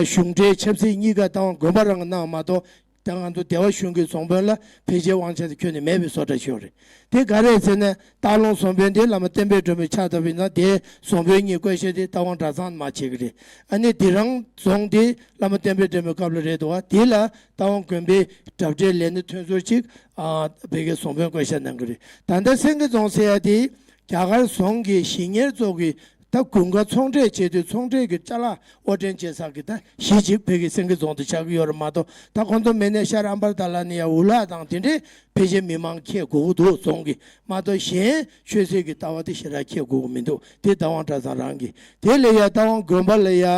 གཞུང་འབྲེལ་ཆབ་སྲིད་གཉིས་ཀ་རྟ་དབང་དགོན་པ་རང་གིས་གནང་མ་གཏོགས། ད་ང་ཚོ་སྡེ་བ་གཞུང་གི་བཟང་པོ་ལ་ཕལ་ཆེར་དབང་ཆ་དེ་ཁྱོན་ནས་མེད་པའི་བཟོ་འདྲ་ཞིག་ཡོད་རེད། དེ་ག་རེ་ཟེར་ན་སྟག་ལུང་བཟང་པོ་དེ་བླ་མ་བསྟན་པའི་སྒྲོན་མེ་ཕྱག་བཏབ་པ་ཡིན་ན་དེ་བཟང་པོ་གཉིས་བསྐོ་བཞག་དེ་རྟ་དབང་གྲྭ་ཚང་མ་བྱེད་ཀྱི་རེད། ཨ་ནི་དེ་རང་རྫོང་དེ་བླ་མ་བསྟན་པའི་སྒྲོན་མེའི་སྐབས་ལ་རེད་འདུག་བ། དེ་ལ་རྟ་དབང་དགོན་པའི་གྲྭ་ཁྲིད་ལས་སྣེ་ཐོན་ཟུར་ཅིག་ཨ་བོད་ཀྱི་བཟང་པོ་བསྐོ་བཞག་གནང་གི་རེད། ད་ལྟ་སེང་གེ་རྫོང་ཟེར་ཡ་དེ་རྒྱ་གར་རྫོང་གི་གཞིས་གཉེར་ཚོ་གི་ད་དགུན་ཁ་ཚོང་འབྲེལ་བྱེད་དུས་ཚོང་འབྲེལ་གྱི་ཅ་ལག་དབོར་འདྲེན་བྱེད་ས་གི་ད་གཞི་གཅིག་བོད་ཀྱི་སེང་གེ་རྫོང་དུ་ཆགས་ཀྱི་ཡོད་རེད་མ་གཏོགས། ད་ཁོང་ཚོ་མེད་ནས་ཤར་ཨམ་བར་ཏ་ལ་ནས་ཡ་འུ་ལག་དང་དེ་འདྲའི་ཕལ་ཆེར་མི་མང་ཁྱེད་དགོས་ཀྱི་འདུག་རྫོང་གི་མ་གཏོགས་གཞན་ཆོས་སྲིད་ཀྱི་ལྟ་བ་དེ་ཞེ་དྲག་ཁྱེད་དགོས་ཀྱི་མི་འདུག་དེ་རྟ་དབང་གྲྭ་ཚང་རང་གི། དེ་ལས་ཡ་རྟ་དབང་དགོན་པ་ལ་ཡ་ཨ་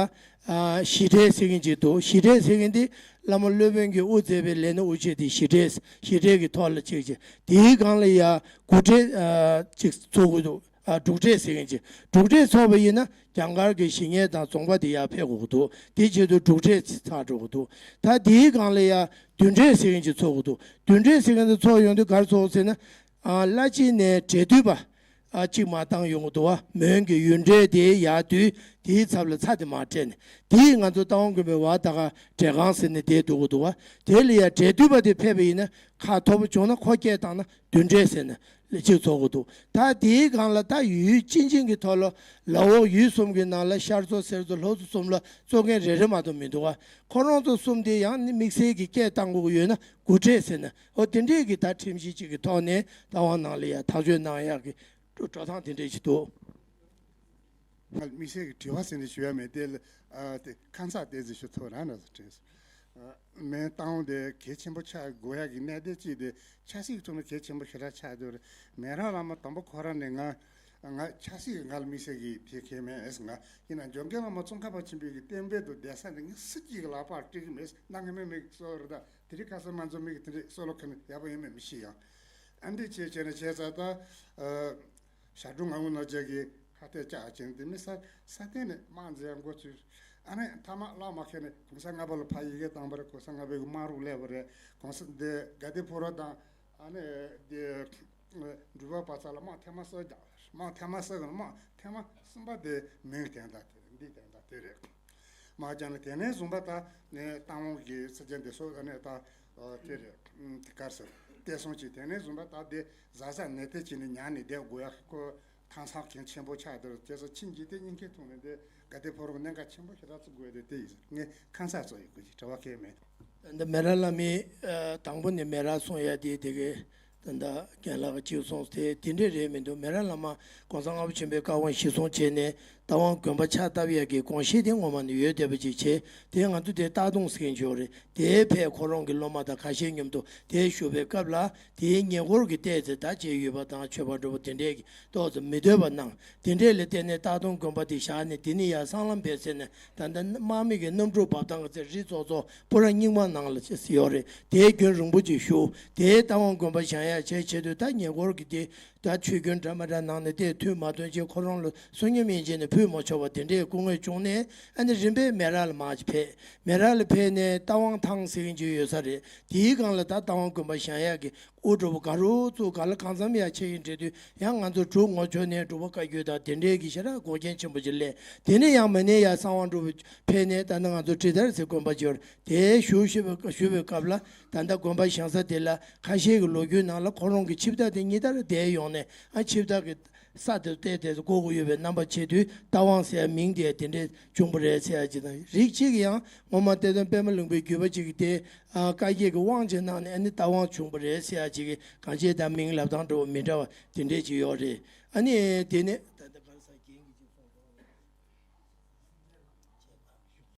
གཞི་གྲལ་ཟེར་མཁན་ཅིག་འདུག་གཞི་གྲལ་ཟེར་མཁན་དེ་བླ་མ་སློབ་དཔོན་གྱིས་དབུ་མཛད་པའི་ལས་སྣེ་དབུ་ཆེ་དེ་གཞི་གྲལ་གཞི་གྲལ་གྱི་ཐོག་ལ་ཅིག་ཅིག་དེའི་སྒང་ལ་ཡ་དགུ་གྲལ་ཨ་ཅིག་ཚོགས་ཀྱི་འདུག་ཨ་འབྲུག་གྲལ་ཟེར་མཁན་ཅིག་འབྲུག་གྲལ་ཚོགས་པ་ཡིན་ན་རྒྱ་གར་གྱི་གཞིས་གཉེར་དང་རྫོང་པ་དེ་ཡར་ཕེབས་དགོས་ཀྱི་འདུག་དེ་བྱེད་དུས་འབྲུག་གྲལ་ཚར་འགྲོ་གི་འདུག་ད་དེའི་སྒང་ལ་ཡ་བདུན་གྲལ་ཟེར་མཁན་ཅིག་ཚོགས་ཀྱི་འདུག་བདུན་གྲལ་ཟེར་མཁན་དེ་ཚོགས་ཡོང་དུས་ག་རེ་ཚོགས་ཟེར་ན། ཨ་བླ་སྤྱི་ནས་གྲལ་མཐུད་པ་ཨ་གཅིག་མར་བཏང་ཡོང་གི་འདུག་བ། མོན་གྱི་ཡུལ་གྲལ་དེའི་ཡར་མདུན་དེའི་ཚབ་ལ་ཚ་དེ་མར་སྤྲད་ནས་དེའི་ང་ཚོ་རྟ་དབང་དགོན་པའི་བར་ད་ག་གྲལ་ཁང་ཟེར་ནས་དེ་འདུག་གི་འདུག་བ། དེ་ལ་ཡ་གྲལ་མཐུད་པ་དེ་ཕེབས་པ་ཡིན་ན་ཁ་མཐོ་པོ་བྱུང་ན་ཁོ་སྐད་བཏང་ན་བདུན་གྲལ་ཟེར་ནས། ལས་བྱེད་ཚོགས་དགོས་འདུག་ད་དེའི་སྒང་ལ་ད་ཡུལ་སྤྱི་ཆིངས་ཀྱི་ཐོག་ལ་ལ་འོག་ཡུལ་གསུམ་གྱི་ནང་ལ་ཤར་ཚོ་སེར་ཚོ་ལྷོ་ཚོ་གསུམ་ལ་གཙོ་འགན་རེ་རེ་མ་གཏོགས་མི་འདུག་བ། ཁོ་རང་ཚོ་གསུམ་དེ་ཡང་ནི་དམིགས་བསལ་གྱི་སྐད་བཏང་དགོས་ཀྱི་ཡོད་ན་དགུ་གྲལ་ཟེར་ན་ཨོ་དེ་འདྲས་ཀྱི་ད་ཁྲིམས་གཞི་གཅིག་གི་ཐོག་ནས་རྟ་དབང་ནང་ལ་ཡ་ཐག་གཅོད་གནང་ཡག་གི་འགྲོ་སྟངས་དེ་འདྲས་ཞིག་འདུག་ང་དམིགས་བསལ་གྱི་དྲི་བ་ཟེར་ནས་ཞུ་ཡ་མེད་དེ་ལ་ཨ་དེ་ཁ་མཚར་དེ་ཚོ་ཞུ་ཐུབ་རང་འདྲ་ཟེར་དྲན་སོང་། མོན་རྟ་དབང་དེ་གལ་ཆེན་པོ་ཆགས་དགོས་ཡག་གི་གནད་དོན་གཅིག་དེ་ཆབ་སྲིད་ཀྱི་ཐོག་ནས་གལ་ཆེན་པོ་ཞེ་དྲག་ཆགས་བསྡད་རེད། མེ་རག་བླ་མ་དང་པོ་ཁོ་རང་ནས་ང་ང་ཆབ་སྲིད་ཀྱི་ང་ལ་དམིགས་བསལ་གྱི་དེ་གལ་མེད་ང་ཡིན་ན་འཇམ་མགོན་བླ་མ་ཙོང་ཁ་པ་ཆེན་པོའི་གི་བསྟན་པའི་དུ་གདན་ས་ནས་ངས་སྲིད་ཀྱི་ལག་པར་སྤྲད་ཀྱི་མེད་ན་ངས་མེད་མེད་གསོལ་རེད་ད་དེ་རིང་ཁ་སང་མ་འཛོམས་མི་གི་དེ་འདྲས་གསོལ་ལོ་ཁ་ནས་ཡག་པོ་ཡིན་མེད་མི་ཤེས་ཡང་ཨ་འདྲས་བྱས་བྱས་ནས་བྱས་ཙང་ད། ཞབས་དྲུང་ངག་དབང་རྣམ་རྒྱལ་གྱིས་ཁ་གཏད་བཅག་བྱས་ནས་དེ་མིན་ས་ས་སྟེང་ནས་དམག་འཛིང་འགོ་ཚུགས། ཨ་ནི་མཐའ་མ་བླ་མ་ཁྱེད་ནས་གོང་ས་ལྔ་པ་ལ་ཕ་ཡི་གེ་བཏང་བ་རེད། གོང་ས་ལྔ་པའི་གི་དམག་རུ་སླེབས་པ་རེད། གོང་ས་འདི་དགའ་ལྡན་ཕོ་བྲང་དང་ཨ་ནི་འདི་འབྲུག་པ་པ་ཚ་ལ་དམག་ཐེངས་མ་གསུམ་རྒྱག་དམག་ཐེངས་མ་གསུམ་གི་དམག་ཐེངས་མ་གསུམ་པ་དེ་མིང་དེ་འདྲ་དེ་རེད། འདི་དེ་འདྲ་དེ་རེད། མ་ཅང་ལ་དེ་ནས་བཟུང་པ་ད་ནས་རྟ་དབང་གི་སྲིད་ཇུས་འདི་སོགས་ནས་ད་དེ་རེད། དེ་གར་སོང་བལྟས་སོང་ཅིག་དེ་ནས་བཟུང་པ་ད་དེ་བཟའ་ཟ་ནས་དེ་ཅི་ནས་ཉར་ནས་བསྡད་དགོས་ཡག་ཁོ་ཐང་སང་གལ་ཆེན་པོ་ཆགས་འདུག་དེ་ཚོ་ཕྱིན་གྱི་དེ་གཉིས་ཀའི་ཐོག་ནས་དེ་དགའ་ལྡན་ཕོ་བྲང་གནད་འགག་ཆེན་པོ་ཞེ་དྲག་བརྩི་དགོས་དེ་དེ་ཡིན་ངས་ཁ་མཚར་ཚོ་ཡོད་དགོས་ཀྱི་དྲི་བ་གལ་མེད། འདི་མེ་རག་བླ་མའི་དང་པོ་ནས་མེ་རག་གསུང་ཡ་དེ་དེ་གའི། ད་ལྟ་རྒན་ལགས་ཀྱིས་གསུངས་ཏེ་དེ་འདྲས་རེད་མི་འདུག་མེ་རག་བླ་མ་གོང་ས་ལྔ་པ་ཆེན་པོའི་བཀའ་དབང་གཞིར་བཟུང་བྱས་ནས་ རྟ་དབང་དགོན་པ་ཕྱག་བཏབ་ཡག་གི་དགོངས་བཞེད་དེ་ངོ་མ་ནས་ཡོད་བསྡད་པ་ཅིག་བྱས། དེ་ང་ཚོ་དེ་སྟག་གདོང་ཟེར་མཁན་ཅིག་ཡོད་རེད། དེའི་ཕར་ཁོ་རང་གི་སློབ་མ་དང་ཁ་ཤས་མཉམ་དུ་དེར་བཞུགས་པའི་སྐབས་ལ། དེའི་ཉེ་འཁོར་གྱི་ལྟས་ཚེ་ད་བྱས་ཡོད་པ་དང་། མཆོད་པ་འགྲོ་བ་དེ་འདྲས་ཀྱི་ཏོག་ཙམ་མི་འདོད་པ་གནང་། དེ་འདྲས་ལ་བརྟེན་ནས་སྟག་གདོང་དགོན་པ་དེ་བཞག་ནས། དེ་ནས་ཡར་སྲང་ལམ་བེད་ཟེར་ནས། ད་ལྟ་དམག་མི་གི་གནམ་གྲུ་འབབ་ཐང་གི་རྩེ་རི་ཙོག་ཙོག་སྤུ་ར་རྙིང་མ་ནང་ལ་ཡོད་རེད། དེའི་རྒྱུན་རིང་པོ་ཅིག་བཞུགས། དེའི་རྟ་དབང་དགོན་པ་བཞེངས་ཡག་བྱས་ཆེད་དུ། ད་ཉེ་འཁོར་གྱི་དེ་ད་ཆོས་རྒྱུན་འདྲ་མི་འདྲ་གནང་ནས། དེ་ཐུགས་མ་འདོད་ཅིག་ཁོ་རང་ལ་བསོད་སྙོམས་ཡན་ཆད་ནས་ཕུལ་མ་ཆོག་པ་དེ་འདྲའི་སྐུ་ངལ་བྱུང་ནས། ཨ་ནི་རིམ་པས་མེ་རག་ལ་མར་ཅིག་ཕེབས། མེ་རག་ལ་ཕེབས་ནས་རྟ་དབང་ཐང་ཟེར་མཁན་ཅིག་ཡོད་ས་རེད། དེའི་སྒང་ལ་ད་རྟ་དབང་དགོན་པ་བཞེངས་ཡག་གི་དབུ་འགྲོ་བ་ག་རུ་ཚུགས་ག་ལ་གང་འཚམ་ཡར་ཆེ་ཡིན་འདྲ་དུས། ཡང་ང་ཚོ་འབྲུག་ངོ་ཕྱོགས་ནས་འབྲུག་པ་བཀའ་བརྒྱུད་དང་དེ་འདྲའི་གི་ཞེ་དྲག་འགོག་རྐྱེན་ཆེན་པོ་ཅིག་སླེབས། དེ་ནས་ཡང་མ་ནས་ཡར་གསང་བ་འགྲོ་བ་ཕེབས་ནས། ད་ནི་ང་ཚོ་ཁྲི་དར་ཟེར་དགོན་པ་ཅིག་ཡོད་རེད། དེར་བཞུགས་བཞུགས་པའི་བཞུགས་པའི་སྐབས་ལ། ད་ལྟ་དགོན་པ་བཞེངས་ས་དེ་ལ་ཁ་ཤས་ཀྱི་ལོ་རྒྱུས་ནང་ལ་ཁོ་རང་གི་ཆིབས་རྟ་དེ་ཉིན་ལྟར་བསྡད་ཡོང་ནས། ཨ། ཆིབས་རྟ་གི་ས་དེར་བལྟས་བལྟས་ཏེ་བསྐོར་དགོས་ཡོད་པའི་རྣམ་པ་བྱེད་དུས། རྟ་དབང་ཟེར་ཡག་མིང་དེ་དེ་འདྲས་བྱུང་བ་རེད་ཟེར་ཡག་ཅིག་དང་། རིགས་གཅིག་གིས་ཡང་ངོ་མ་གཏེར་སྟོན་པད་མ་ལུང་པའི་བརྒྱུད་པ་ཅིག་གིས་དེ། ཨ། བཀའ་བརྒྱད་ཀྱི་དབང་ཅིག་གནང་ནས། ཨ་ནི་རྟ་དབང་བྱུང་བ་རེད་ཟེར་ཡག་ཅིག་གི་གང་བྱས་ད་མིང་ལབ་སྟངས་འདྲ་བོ་མི་འདྲ་བ་དེ་འདྲས་ཅིག་ཡོད་རེད། ཨ་ནི་དེ་ནས།